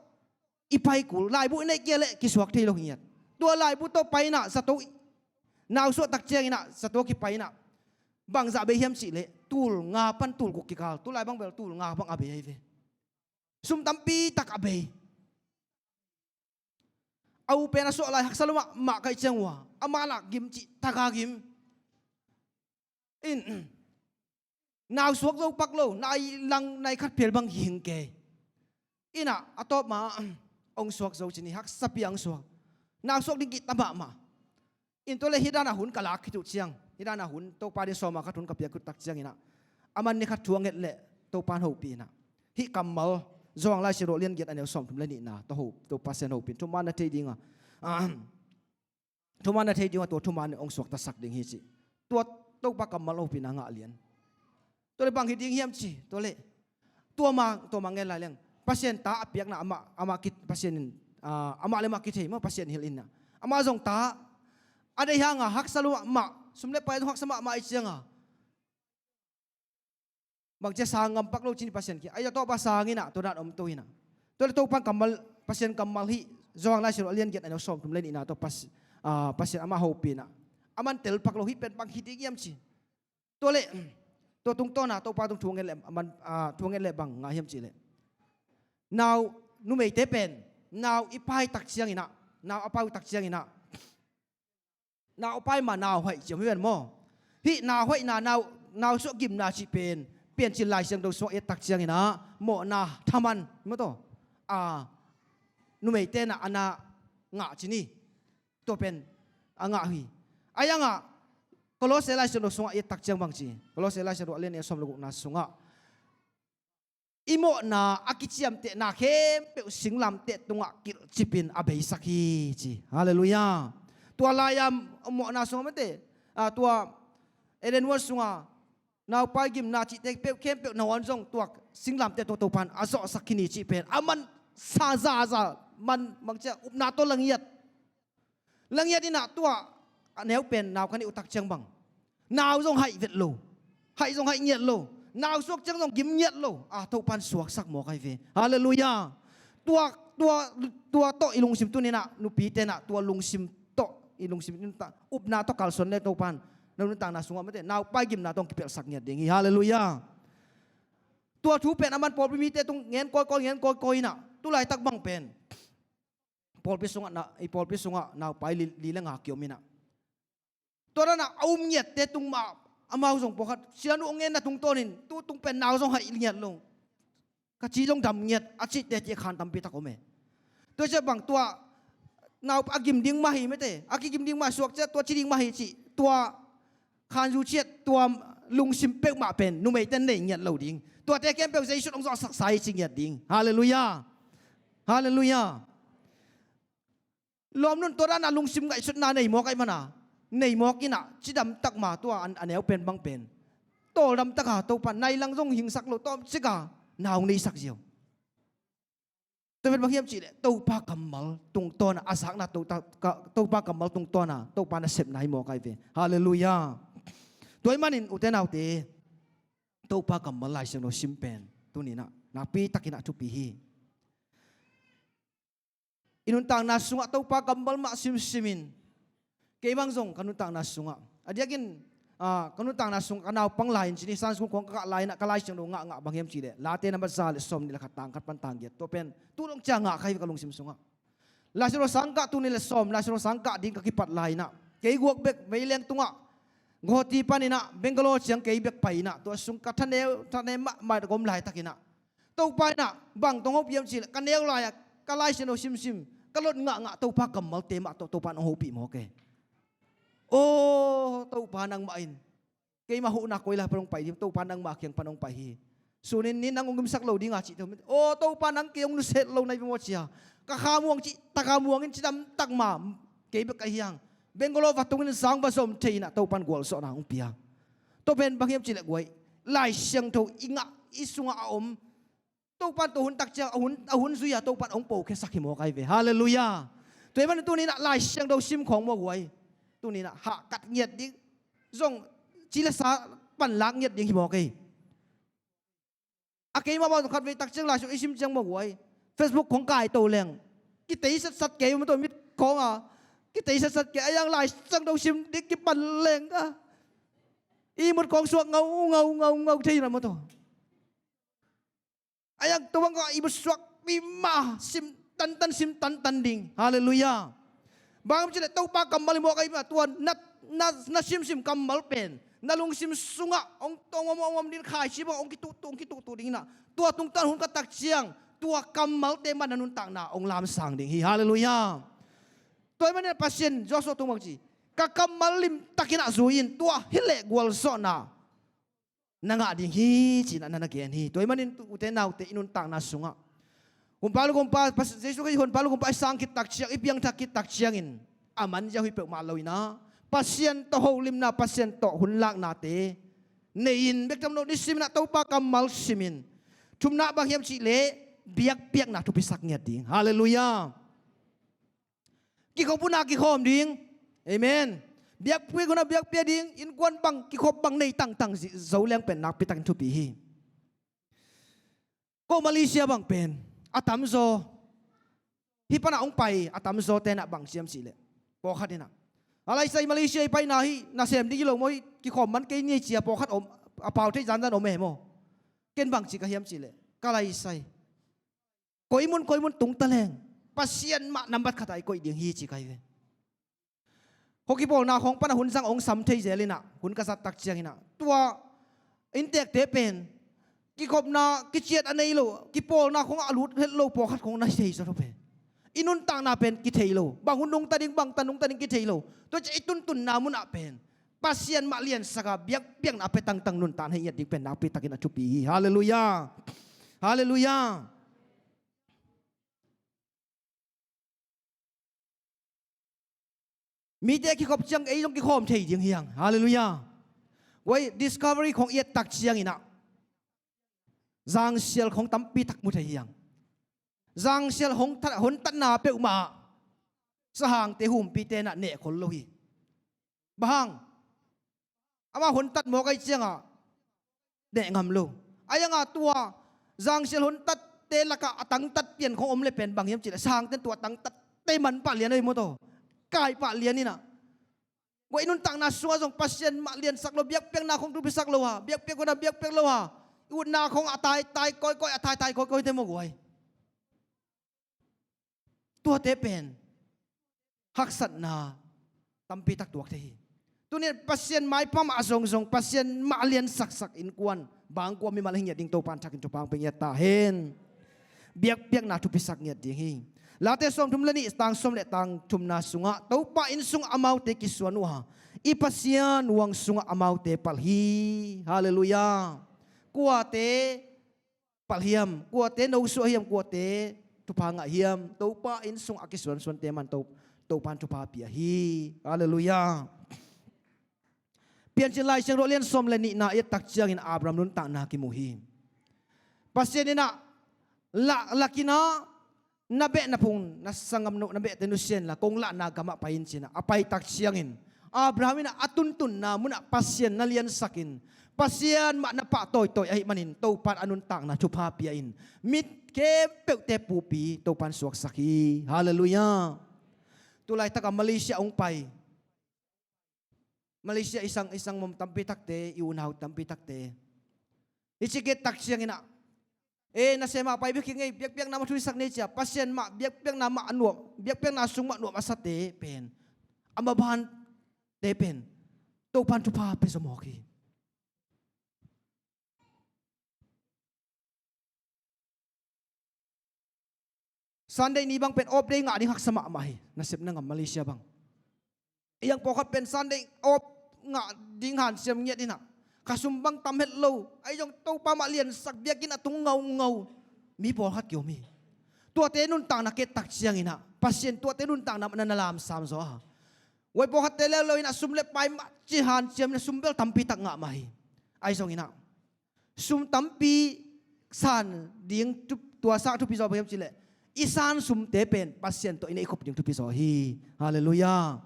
i pai kul, laibu i neih kei leh kisuak thei lo hi ngiat. Tua laibu tawh pai-in ah zato, nausuak tak ciangin ah zato kipai-in ah, bangzah bei hiam cih leh, tul nga pan tul guk kikal, tu lai bang bel tul nga bang a bei ahi ve. Sum tampi tak a bei. A u pen a suah lai haksa lua mahmah ka hih ciang ua, amah lah gim cih tak a gim. In, nausuak zo pak lo, nai lang, nai khat phial bang hing kei. In ah, a tawp ma, hong suak zo ci ni, haksa pi-in hong suak. Nausuak ding kihta mahmah. In tua leh hih dan a hun ka lak khit uh ciang, hih dan a hun Topa ading sawm a khat hun ka piak khit uh tak ciangin ah, aman ni khat thu a nget leh Topa'n hopih in ah, hih kammal, Johan Lai Siangtho lian giat a neu sawmthum le nihna tawh ho, Topa Pasian hopih in, thuman na thei ding a, ah, thuman na thei ding a, tua thuman in hong suaktasak ding hi ci. Tua Topa kammal hopihna ngah lian. Tua leh bang hi ding hiam ci, tua leh, tua ma, tua ma ngen lai leng, Pasian ta a piakna amah, amah ki, Pasian in, ah, amah leh amah kithei maw, Pasian hilh in ah, amah zong ta a deih hang a, haksa lua mahmah, sum leh pai zong haksa mahmah ahih ciang a, bang ci a, sang ngam pak lo ci ni Pasian kiang, a, a tawp a sang in ah, tua dan om to in ah. Tua leh Topa'n kammal, Pasian kammal hih Johan Lai Siangtho lian giat a neu sawmthum le nihna tawh Pas-, ah, Pasian amah hopih in ah, aman tel pak lo, hih pen bang hi ding hiam ci. Tua leh, tua tungtawn a Topa tung thu a nget leh, aman, ah, thu a nget leh bang ngah hiam cih leh, nau, numeite pen nau i pai tak ciangin ah, nau a pai uh tak ciangin ah, nau a pai ma nau hoih ci om hi ven maw. Hih nau hoihna, nau, nausuak gimna cih pen Piancil Lai Siangtho sungah i et tak ciangin ah, mawhna thaman maw, tua, ah, numeite in ah a na ngah ci ni. Tua pen a ngah hi. A yang ah, Kolose Lai Siangtho sungah i et tak ciang bang ci, Kolose Lai Siangtho a lian nih a sawm le gukna sungah, i mawhna a kiciamtehna khempeuh singlamteh tungah kilhcip in a beisak hi ci. Halleluiah. Tua lai-a mawhna sungah mate, ah, tua Eden huan sungah naupai gimna cihte peuh khempeuh nangawn zong tua singlamteh tawh Topa'n a zawhsak khin hi cih pen, aman sa zaza, man bang ci a, upna tawh la ngiat. La ngiat in ah, tua a neu pen nau ka neih uh tak ciang bang, nau zong haih vet lo, haih zong haih ngiat lo, nausuak ciang zong gim ngiat lo, a, Topa'n suaksak mawk ahi ve. Halleluiah. Tua, tua, tua tawh i lungsim tuni-in ah, nupite in ah tua lungsim tawh, i lungsim tuni-in ah upna tawh kalsuan leh Topa'n na nuntakna sungah mate, naupai gimna tawh hong kipelhsak ngiat ding hi. Halleluiah. Tua thu pen aman pawlpi mite tung ngen kawikawi, ngen kawikawi in ah, tu laitak bang pen pawlpi sungah na, i pawlpi sungah naupai li, li le nga kiom in ah, tua dan a um ngiatte tung mah, amau zong pawlkhat, sianu hong ngenna tungtawnin, tu tung pen nau zong haih ngiat lo, ka ci zong dam ngiat, a cihte ci a khan tampi tak om e. Tua ciah bang tua nau a gim ding mah hi mate, a kigim ding mah, suak ciah tua ci ding mah hi cih, tua khanzu ciat tua lungsim peuhmah pen numeite in nei ngiat lo ding. Tuate khempeuh Jesu'n hong zawhsaksa hi ci ngiat ding. Halleluiah. Halleluiah. Lawmnu'n tua dan a lungsim ngaihsutna nei mawk ahih manin, nei mawk in ah, cidam tak ma tua a neu pen bang pen, tawldam tak a Topa nai lang zong hingsak lo tawmcik a na hong neisak ziau. Tua pen bang hiam cih leh Topa kammal tungtawn a, a zakna Topa, Topa kammal tungtawn a Topa nasepna hi mawk ahi ve. Halleluiah. Tua ahih manin ute naute, Topa kammal Lai Siangtho sim pen tuni-in ah nakpi takin ah thupi hi. I nuntakna sungah Topa kammal mah simsim in, kei bang zong ka nuntakna sungah, a diakin, ah, ka nuntakna sungah ka naupang lai-in ci ni, Sunday school khawng ka kah lai-in ah ka Lai Siangtho ngahngah bang hiam cih leh Late number za le sawmnih le khat, tang khat pan tang giat, tua pen tu dong ciang ngah ka hi ve ka lungsim sungah. Lai Siangtho sang kah, tul nih le sawm Lai Siangtho sang kah ding ka kipat lai-in ah, kei guak bek veileng tungah Guwahati panin ah Bangalore ciang kei bek pai-in ah, tua sung ka thaneu, thaneu mahmah ka om laitakin ah, Topa in ah bang tawh hong hopih hiam cih leh, ka neu lai-a ka Lai Siangtho simsim, ka lot ngahngah Topa kammalte mah tawh Topa in hong hopih mawk hi. Aw Topa, nangmah in keima huhna koi lai pan hong pai ding, Topa nangmah kiang pan hong pai hi. Sun in ni nang hong gimsak lo ding a cih tawh, aw Topa, nang kei hong nusia het lo na hi ve maw ci-a, ka kha muang cih tak a muang in, cidam tak ma, kei bek ka hi hang, Bangalore va tung in sang va zom thei-in ah Topa in gualzawhna hong pia. Tua pen bang hiam cih leh guai, Lai Siangtho i ngah, i sungah a om, Topa in tua hun tak ciang a hun, a hun zui-a Topa in hong pokhiasak hi mawk ahi ve. Halleluiah. Tua ahih manin tuni-in ah Lai Siangtho sim khawng maw guai, tuni-in ah hahkat ngiat ding, zong ci le sa panlak ngiat ding hi mawk hi. A keimah bang khatvei tak ciang Lai Siangtho i sim ciang maw guai, Facebook khawng kai to leng, kitei satsat kei maw tawh, mit khawng a kitei satsat kei, a yang Lai Siangtho sim ding kipan leng ka, ihmut khawng suak ngaungau ngaungau thei na maw tawh. A yang tua bang ka ihmut suak pi mah, sim tantan, sim tantan ding. Halleluiah. Bang hiam cih leh Topa kammal hi mawk ahi mah, tua na, na, na simsim kammal pen na lungsim sungah hong tong om, om, om ding, khaisi bang hong kituhtuh, hong kituhtuh ding in ah, tua tungtawn hun ka tak ciang tua kammalte mah na nuntakna hong lamsang ding hi. Halleluiah. Tua ahih manin Pasian, Joshua tung bang ci, ka kammal limtakin ah zui in, tua hi leh gualzawhna na ngah ding hi, ci-in ah na na gen hi. Tua ahih manin ute naute, i nuntakna sungah Honpa Lungkham Pa, Pas-, Jesu Khrist Honpa Lungkham Pa i sang khit tak ciang, i piangthak khit tak ciangin a man ziau hi peuhmah lo-in ah, Pasian tawh holimna, Pasian tawh hun laknate nei-in, bek tham lo, nisim in ah Topa kammal sim in. Thumna bang hiam cih leh biakpiakna thupisak ngiat ding. Halleluiah. Kikhop hun ah kikhawm ding. Amen. Biakpiak hun ah biakpiak ding. Innkuan bang, kikhop bang nei tangtang zo leng pen nakpi takin thupi hi. Ko Malaysia bang pen a tamzaw, hih pan ah hong pai a tamzawte in ah bang ci hiam cih leh, pawlkhat in ah, a lai sai, Malaysia i paina hi, nasem ding hi lo maw, kikhawm man kei ni ci-a pawlkhat om, a pau thei zanzan om e maw. Ken bang ci ka hiam cih leh, ka lai sai, koi mun koi mun tung ta leng, Pasian mah nambat khat ah i koih ding hi, ci ka hi ve. Hong kipawlna khawng pan ah hun zang hong sam thei zel in ah, hun ka zat tak ciangin ah, tua inntekte pen kikhopna kiciat a nei lo, kipawlna khawng ah a lut het lo pawlkhat khawng na hi thei zaw lo pen. I nuntakna pen kithei lo, bang hun nungta ding, bang tan nungta ding kithei lo. Tua ciang i tuntunna mun ah pen Pasian mah liansak a, biakpiakna a pia tangtang nuntak hi ngiat ding pen nakpi takin a thupi hi. Halleluiah. Halleluiah. Mite kikhop ciang ei zong kikhawm thei ding hi hang. Halleluiah. Guai, Discovery khawng i et tak ciangin ah zangsial khawng tampi tak mu thei hi hang. Zangsial hong tat, hontatna peuhmah ah sahangte, humpite in ah neh khol lo hi. Bang hang? Amah hontat mawk ahih ciangah neh ngam lo. A yang a tua zangsial hontatte lakah a tangtat pian khawng om leh pen bang hiam cih leh, sangten tua tangtatte man pah lian ahi maw taw. Kai pah lian in ah. Guai, i nuntakna sungah zong Pasian mah liansak lo, biakpiakna khawng thupisak lo a, biakpiak hun ah biakpiak lo a, i utna khawng a taitai kawikawi, a taitai kawikawite maw guai. Tuate pen haksatna tampi tak tuak thei hi. Tuni-in Pasian maipha mah a zongzong, Pasian mah a liansaksak innkuan, bangkua mimal hi ngiat ding Topa'n thakin thupha hong pia ngiat ta hen. Biakpiakna thupisak ngiat ding hi. Late sawmthum le nih, tang sawm le tang thumna sungah, Topa inn sungah amaute kisuan uh a, i Pasian huang sungah amaute palh hi. Halleluiah. Kuate palh hiam, kuate nosuah hiam, kuate thupha ngah hiam? Topa inn sungah a kisuansuante mah in To-, Topan thupha pia hi. Halleluiah. Piancil Lai Siangtho lian sawm le nihna i et tak ciangin Abraham nuntakna kimu hi. Pasian in ah, la, lak in ah, na beh na phung, na sanggam, na behte nusia inla, kong lahna gamah pai in ci-in ah a pai tak ciangin Abraham in ah a tuntunna munah Pasian na liansak in, Pasian mah na pahtawi tawi ahih manin Topan a nuntakna thupha pia in, mi khempeuhte pupi Topan suaksak hi. Halleluiah. Tulaitak a Malaysia hong pai, Malaysia i sang, i sang mawm tampi takte, i unau tampi takte, i ci kik tak ciangin ah, e, nasem ah pai bek hi ing ei, biakpiakna mah thupisak ni ci-a, Pasian mah biakpiakna mah a nuam, biakpiakna sung mah nuam a sate pen, a mabante pen Topan thupha pia zaw mawk hi. Sunday ni bang pen off day ngah ding haksa mahmah hi, nasepna ngam Malaysia bang. Ei ang pawlkhat pen Sunday off ngah ding hanciam ngiat in ah, ka sum bang tam het lo, ahi zong Topa mah liansak, biakinn a tung ngaungau mi pawlkhat kiom hi. Tuate nuntakna ki et tak ciangin ah Pasian tuate nuntakna mah na na lamsam zaw a, huai pawlkhatte leuleu in ah sum le pai mah ci hanciam in ah sum bel tampi tak ngah mah hi. Ahi zongin ah sum tampi san ding tu-, tua sang thupi zaw bang hiam cih leh, i san sumte pen Pasian tawh i neihkhop ding thupi zaw hi. Halleluiah.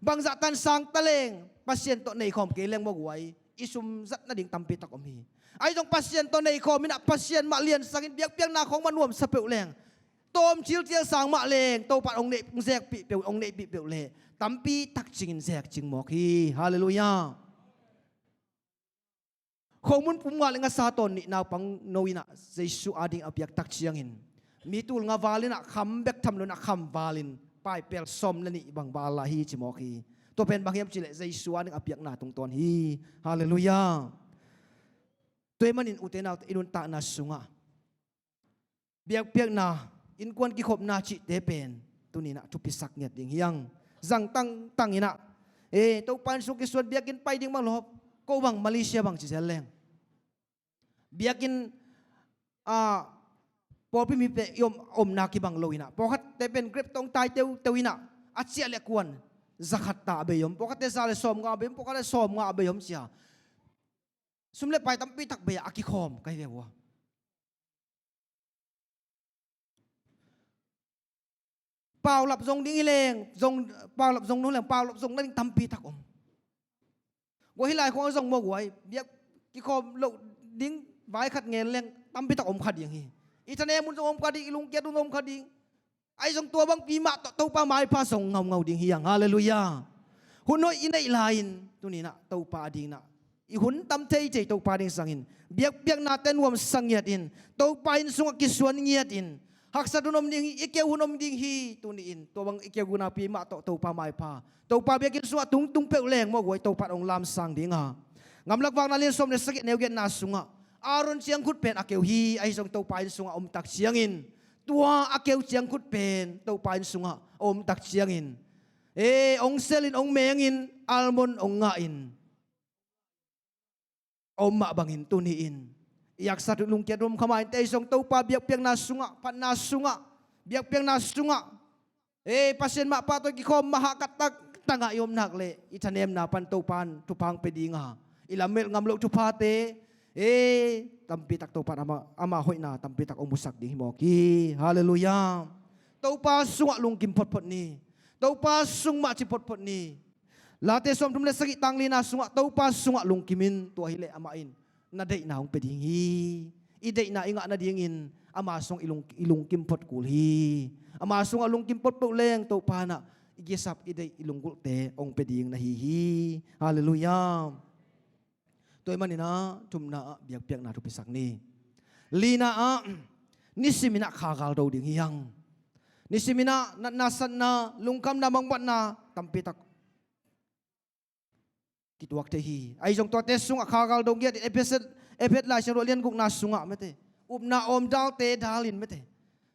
Bangzah tan sang ta leng Pasian tawh neikhawm kei leng mawk huai, i sum zat nading tampi tak om hi. Ahi zong Pasian tawh neikhawm in ah Pasian mah liansak in biakpiakna khawng mah nuamsa peuh leng, tawm thiltial sang mah leng Topan hong neih, hong zekpih peuh, hong neihpih peuh leh tampi tak cingin zek cing mawk hi. Halleluiah. Khomun pum nga le nga sa tawn nih naupang no in ah Jesu ading a piak tak ciangin, mi tul nga val in ah kham bek tham lo in ah kham val in paipel sawm le nih bang val lai hi ci mawk hi. Tua pen bang hiam cih leh Jesu ading a piakna tungtawn hi. Halleluiah. Tua ahih manin ute naute, i nuntakna sungah biakpiakna, innkuan kikhopna cihte pen tuni in ah thupisak ngiat ding hi hang. Zang tangtang in ah, e, Topa inn sung kisuan, biakinn pai ding bang lawp, ko bang Malaysia bang ci zel leng, biakinn, a, pawlpi mi pen i om, omna kibang lo in ah, pawlkhatte pen Grab tawh hong tai teuteu in ah, a ciah le kuan za khat ta a bei om, pawlkhatte za le sawmnga a bei om, pawlkhatte sawmnga a bei om ci-a, sum le pai tampi tak bei-a a kikhawm ka hi ve ua. Paulap zong ding hi leng, zong, paulap zong no leng, paulap zong nading tampi tak om. Gua hi lai khong zong maw guai, biak kikhawm loh ding vai khat ngen leng tampi tak om kha ding hi. I thanem hun zong om kha ding, i lungkiat hun zong om kha ding. Ahi zong tua bangpi mah tawh Topa maipha zong ngaungau ding hi hang. Halleluiah. Hun hoih i neih lai-in tuni in ah Topa ading in ah i hun tam theithei Topa ding sangin, biakpiaknate nuamsa ngiat in, Topa inn sungah kisuan ngiat in, haksat hun om ding hi, i keu hun om ding hi. Tuni in tua bang i keu hun a pi mah tawh Topa maipha, Topa biakinn sungah tungtung peuh leng maw guai, Topa in hong lamsang ding a. Gamlak Vakna lian sawm le sagih, neu giatna sungah Aaron ciangkhut pen a keu hi. Ahi zong Topa inn sungah a om tak ciangin, tua a keu ciangkhut pen Topa inn sungah a om tak ciangin, e, hong sel in, hong meng in, almond hong ngah in, a om mah bangin tuni in i haksat hun, lungkiat hun om kha mah in, ahi zong Topa biakpiakna sungah, phatna sungah, biakpiakna sungah, e, Pasian mah pahtawi kikhawm mah hahkat tak tangah i om nak leh, i thanemna pan Topa in thupha hong pia ding a, i lamelh ngam loh thuphate, e, tampi tak Topa in ama, ama hoihna tampi tak hong musak ding hi mawk hi. Halleluiah. Topa sungah lungkim photphot ni. Topa sung mah ci photphot ni. Late sawmthum le sagih, tang lina sungah, Topa sungah lungkim in, tua hileh amah in na deihna hong pia ding hi. I deihna i ngah nadingin ama sungah i lung, i lungkim phot kul hi. Ama sungah lungkim phot peuh leng Topa in ah i kisap, i deih, i lunggulhte hong pia ding na hi hi. Halleluiah. Tua ahih manin ah thumna ah biakpiakna thupisak ni. Lina ah, nisim in ah kha gal do ding hi hang. Nisim in ah natna satna, lungkhamna, mangbatna tampi tak kituak thei hi. Ahi zong tuate sungah kha gal do ngiat in, Ephesus, Ephet Lai Siangtho lian gukna sungah mete, upna awm dalte dal in mete,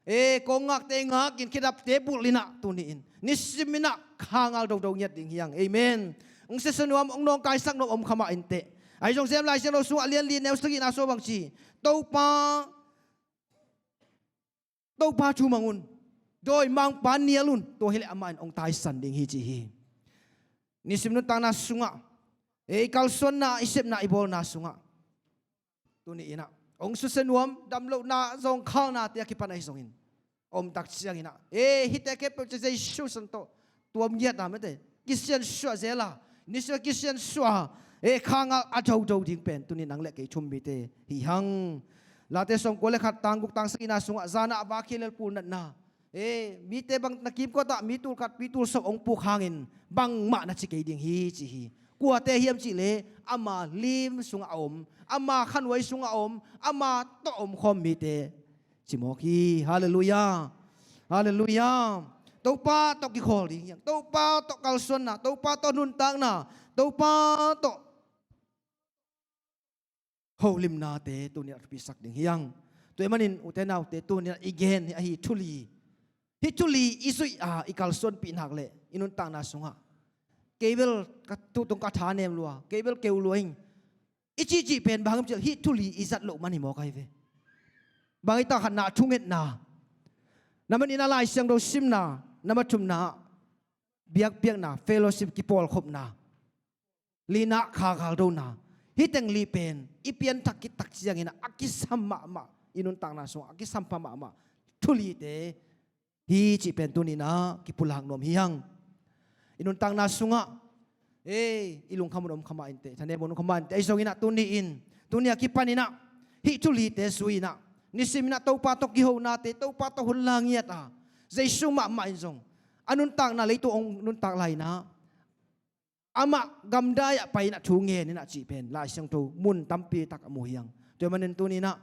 e, kong ngakte ngak in, khedapte bulh in ah tuni in nisim in ah kha gal dodo ngiat ding hi hang. Amen. Hong siasa nuam, hong nawngkaisak nuam om kha mah inteh. Ahi zong James Lai Siangtho sungah lian li, neu sagihna sungah bang ci? Topa, Topa thu mang un. Dawimangpa nial un, tua hileh amah in hong taisan ding hi ci hi. Nisim nuntakna sungah, ei, i kalsuanna, i sepna, i bawlna sungah tuni inah hong susia nuam, damlohna, zawngkhalnate a kipan ahi zongin, om tak cianginah, ei, hihte khempeuh ci Jesu san tawh tuam ngiat a, mete, kisiansuah zel a, nisim a kisiansuah a, ei, khangal a dodo ding pen tuni nang le kei thu-um mite hi hang. Late sawmkua le khat, tang guk, tang sagihna sungah, zanah a vak hi a lelpul natna, e, mite bang na kimkot ah mi tul khat, mi tul sawm hong puk hangin bangmah na ci kei ding hi ci hi. Kuate hiam cihleh ama lim sungah a om, ama khanuai sungah a om, ama tawh omkhawm mite ci mawk hi. Halleluiah. Halleluiah. Topa tawh kikhawl ding hi hang. Topa tawh kalsuanna, Topa tawh nuntakna, Topa tawh holimnate tuni-in a thupisak ding hi hang. Tua ahih manin ute naute, tuni-in i gen hi ahi thu li. Hih thu li i zuih a i kalsuanpih nak leh i nuntakna sungah, kei bel ka tutung ka thanem lua, kei bel keu lua ing, i cihcih pen bang hiam cihleh hih thu li i zat loh man hi mawk ahi ve. Bang hiam cihleh khatna, thungetna. Na manih-in a Lai Siangtho simna, na mathumna, biakpiakna, fellowship, kipawlkhopna, lina, kha galdona. Hih teng li pen i pianthak khit tak ciangin a kisam mahmah, i nuntakna sungah a kisam pha mahmah thu lite hi cih pen tuni-in a kipulak nuam hi hang. I nuntakna sungah, ei, i lungkham un om kha mah inteh, thanem un om kha mah inteh, ahi zongin a tuni-in, tuni a kipanin a hih thu lite zui-in a, nisimin a Topa tawh kihonate, Topa tawh hun la ngiat a, Jesu mahmah in zong a nuntakna, leitung hong nuntak lai-in a, amah gamdai ah pai-in a thu ngen in a cih pen Lai Siangtho mun tampi tak a mu hi hang. Tua ahih manin tuni-in a,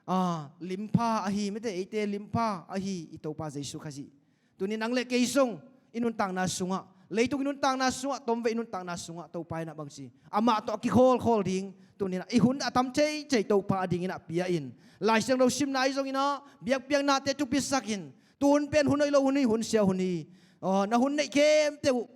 a, limpha ahi, mete, eite limpha ahi i Topa Jesu Khazih, tuni nang le kei zong i nuntakna sungah, leitung i nuntakna sungah, tomvei i nuntakna sungah Topa in a bangci, amah tawh a kikhawlkhawl ding, tuni-in a i hun a tam theithei Topa adingin a pia-in, Lai Siangtho simna ahi zongin a, biakpiaknate thupisakin, tu hun pen hun hoih lo hun hi, hun sia hun hi. Aw, na hun neih khempeuh uh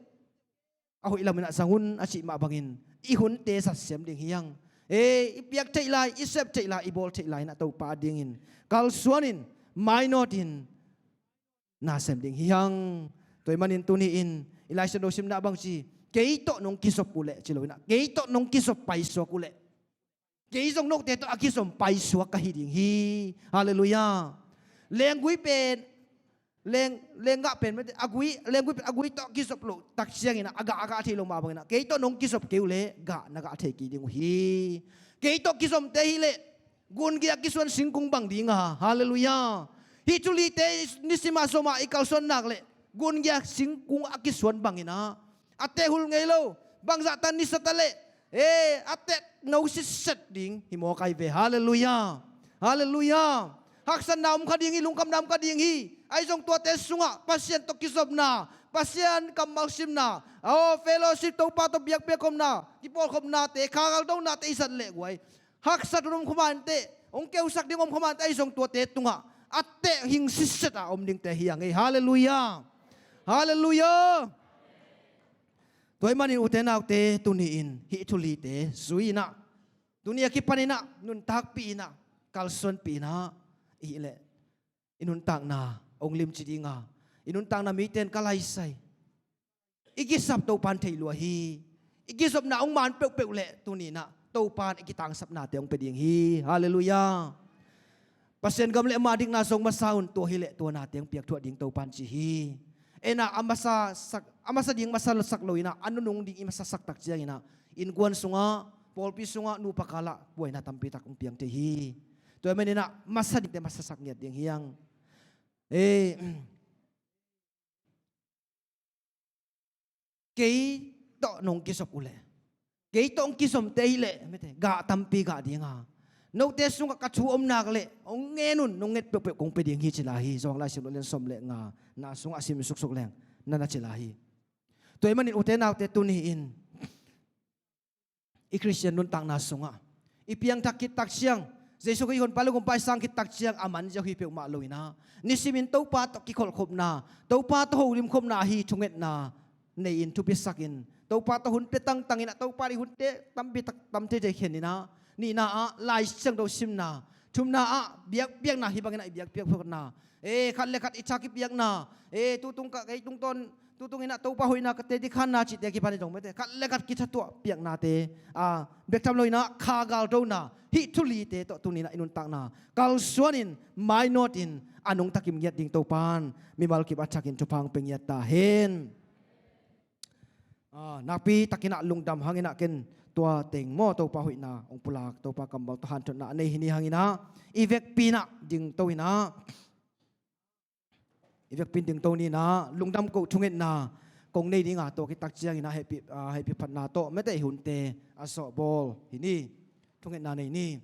a hoih lamin a zang un a cih mah bangin i hunte zat sem ding hi hang. Ei, i piak theih lai, i sep theih lai, i bawl theih lai-in a Topa adingin kalsuanin, mainawtin na sem ding hi hang. Tua ahih manin tuni-in i Lai Siangtho simna bangci, kei tawh nong kizop uh leh ci lo-in a, kei tawh nong kizop paisuak uh leh, kei zong note tawh a kizom paisuak ka hi ding hi. Halleluiah. Lenggui pen, leng, lenggah pen, mete, a gui, lenggui pen a gui tawh kizop loh tak ciangin a, a gah, a gah thei lo mah bangin a, kei tawh nong kizop kei uh leh gah na gah thei kei ding uh hi. Kei tawh kizomte hileh gungia kisuan singkung bang ding a. Halleluiah. Hih thu lite nisim a zom a i kalsuan nak leh gungia singkung a kisuan bangin a, a teh hul ngei lo, bangzah tan nisa ta leh, e, a teh no sitset ding hi mawk ahi ve. Halleluiah. Halleluiah. Haksatna om kha ding hi, lungkhamna om kha ding hi. Ahi zong tuate sungah Pasian tawh kizopna, Pasian kammal simna, aw, fellowship, Topa tawh biakpiak khopna, kipawlkhopnate, kha galdonate i zat leh guai, haksat un om kha mah inteh, hong keusak ding om kha mah inteh, ahi zong tuate tungah a teh hing sitset a om dingte hi hang ei. Halleluiah. Halleluiah. Tua ahih manin ute naute, tuni-in hih thu lite zui-in a, tuni a kipanin a nuntakpih in a, kalsuanpih in a, i hih leh i nuntakna hong limci ding a, i nuntakna mite in ka laisai, i kisap Topa in thei lua hi. I kizopna hong man peuhpeuh leh tuni-in a Topa in i kitangsapnate hong pia ding hi. Halleluiah. Pasian gam le ama dikna zong masa un, tua hileh tua nate hong piak thuah ding Topa in ci hi. En a, a masa sak, a masa ding masa sak lo-in a, a nunung ding i masa sak tak ciangin a, innkuan sungah, pawlpi sungah, nupa kal ah buaina tampi tak hong piang thei hi. Tua ahih manin a masa dingte masa sak ngiat ding hi hang. Ei, kei tawh nong kizop uh leh, kei tawh hong kizomte hileh, mete, gah tampi gah ding a, note sungah ka thu om nak leh hong ngen un, nong nget peuhpeuh kong pia ding hi ci lai hi. Johan Lai Siangtho a lian sawm le nga na sungah a sim suksuk leng na na ci lai hi. Tua ahih manin ute naute, tuni-in i Khristian nuntakna sungah i piangthak khit tak ciang, Jesu Khrih honpa le gumpa i sang khit tak ciang a man ziau hi peuhmah lo-in a, nisimin Topa tawh kikholhkhopna, Topa tawh holimkhopna ahi thungetna nei-in, thupisakin, Topa tawh hun pia tangtangin a, Topa in hunte tampi tak tam theithei khen in a, nihna ah Lai Siangtho simna, Thumna ah biakpiakna, hih bangin ah i biakpiak photna, e, khat le khat i tha kipiakna, e, tutung ka, kei tungtawn, tutung in ah Topa hoihna ka teci khanna cihte kipan i zong mete, khat le khat kithatuah piaknate, a, bek tham loin ah kha galtona, hih thu lite tawh tuni in ah i nuntakna kalsuanin mainawtin a nungta kim ngiat ding Topan mimal kip a thakin thupha hong pia ngiat ta hen. Ah, nakpi takin ah lungdam hangin ah ken tua teng maw, Topa hoihna hong pulak, Topa kammal tawh hanthotna a nei hi ni hangin ah i vekpi in ah dingto in ah, i vekpi in dingto ni in ah, lungdam koh thungetna kong nei ding a, tua khit tak ciangin ah hehpih, ah, hehpih phatna tawh mete i hunte a sawhbawl hi ni. Thungetna nei ni.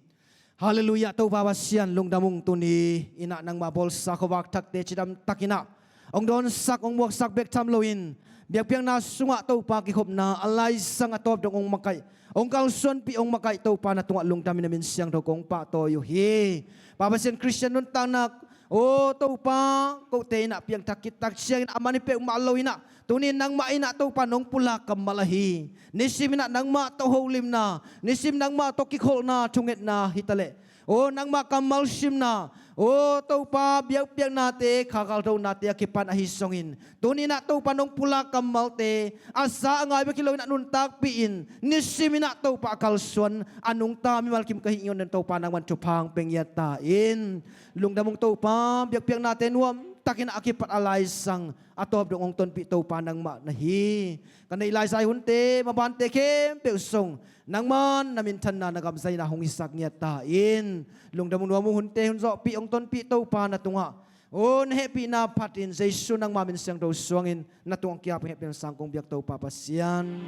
Halleluiah, Topa Pasian lungdam ung, tuni in ah nangmah bawlsa khuavak thakte cidam takin ah hong dawnsak, hong muaksak bek tham loin biakpiakna sungah Topa kikhopna a laisang a tawp dong hong makaih, hong kalsuanpih, hong makaih Topa na tungah lungdamin a min siangtho kong pahtawi uh hi. Pa Pasian, Khristian nuntakna, aw Topa, kote in ah piangthak khit tak ciangin a man hi peuhmah lo in ah, tuni nangmah in ah Topa nong pulak kammal ahi. Nisim in ah nangmah tawh holimna, nisim nangmah tawh kikholhna, thungetna hi taleh, aw nangmah kammal simna, aw Topa, biakpiaknate, kha galtonate a kipan ahi zongin, tuni in ah Topa nong pulak kammalte a za a ngai bek hi loin ah nuntakpih in, nisim in ah Topa a kalsuan a nungta mimal kim ka hih ngiat un Topa nangman thupha hong pia ngiat ta in. Lungdam ung Topa, biakpiaknate nuam takin ah a kipat a laisang a tawp dong hong tonpih Topa nangmah na hi. Ka neih laizai hunte, mabante khempeuh zong nangman na minthanna, na gamzaina hong hisak ngiat ta in. Lungdam uh, nuam uh, hunte hun zawhpih hong tonpih Topa na tungah, aw na hehpihna phatin Jesu nangma min siangtho suangin na tungah kiap hehpihna sang kong biak Topa Pasian.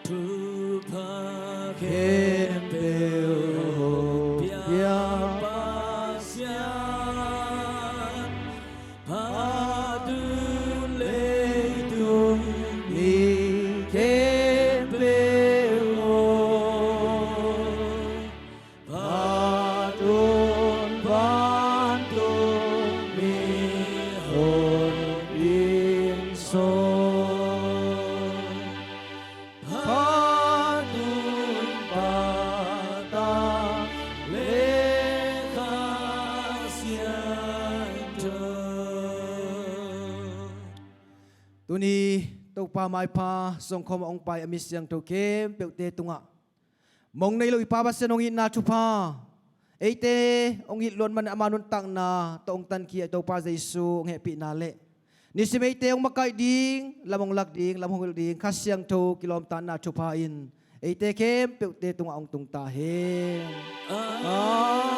Thupha khempeuh hong pia Pasian, phat un leitung mi khempeuh aw, phat un vantungmi honpi in sung, phat un Pa, Ta le Kha Siangtho. Tuni Topa maipha sungkhawm a hong pai a mi siangtho khempeuhte tungah mong nei lo i Pa Pasian hong itna thupha, eite hong it luat man ama nuntakna tawh hong tankhia i Topa Jesu hong hehpihna le nisim eite hong makaih ding, lam hong lak ding, lam hong hilh ding Kha Siangtho kilawmtatna thupha in eite khempeuhte tungah hong tung ta hen. Amen.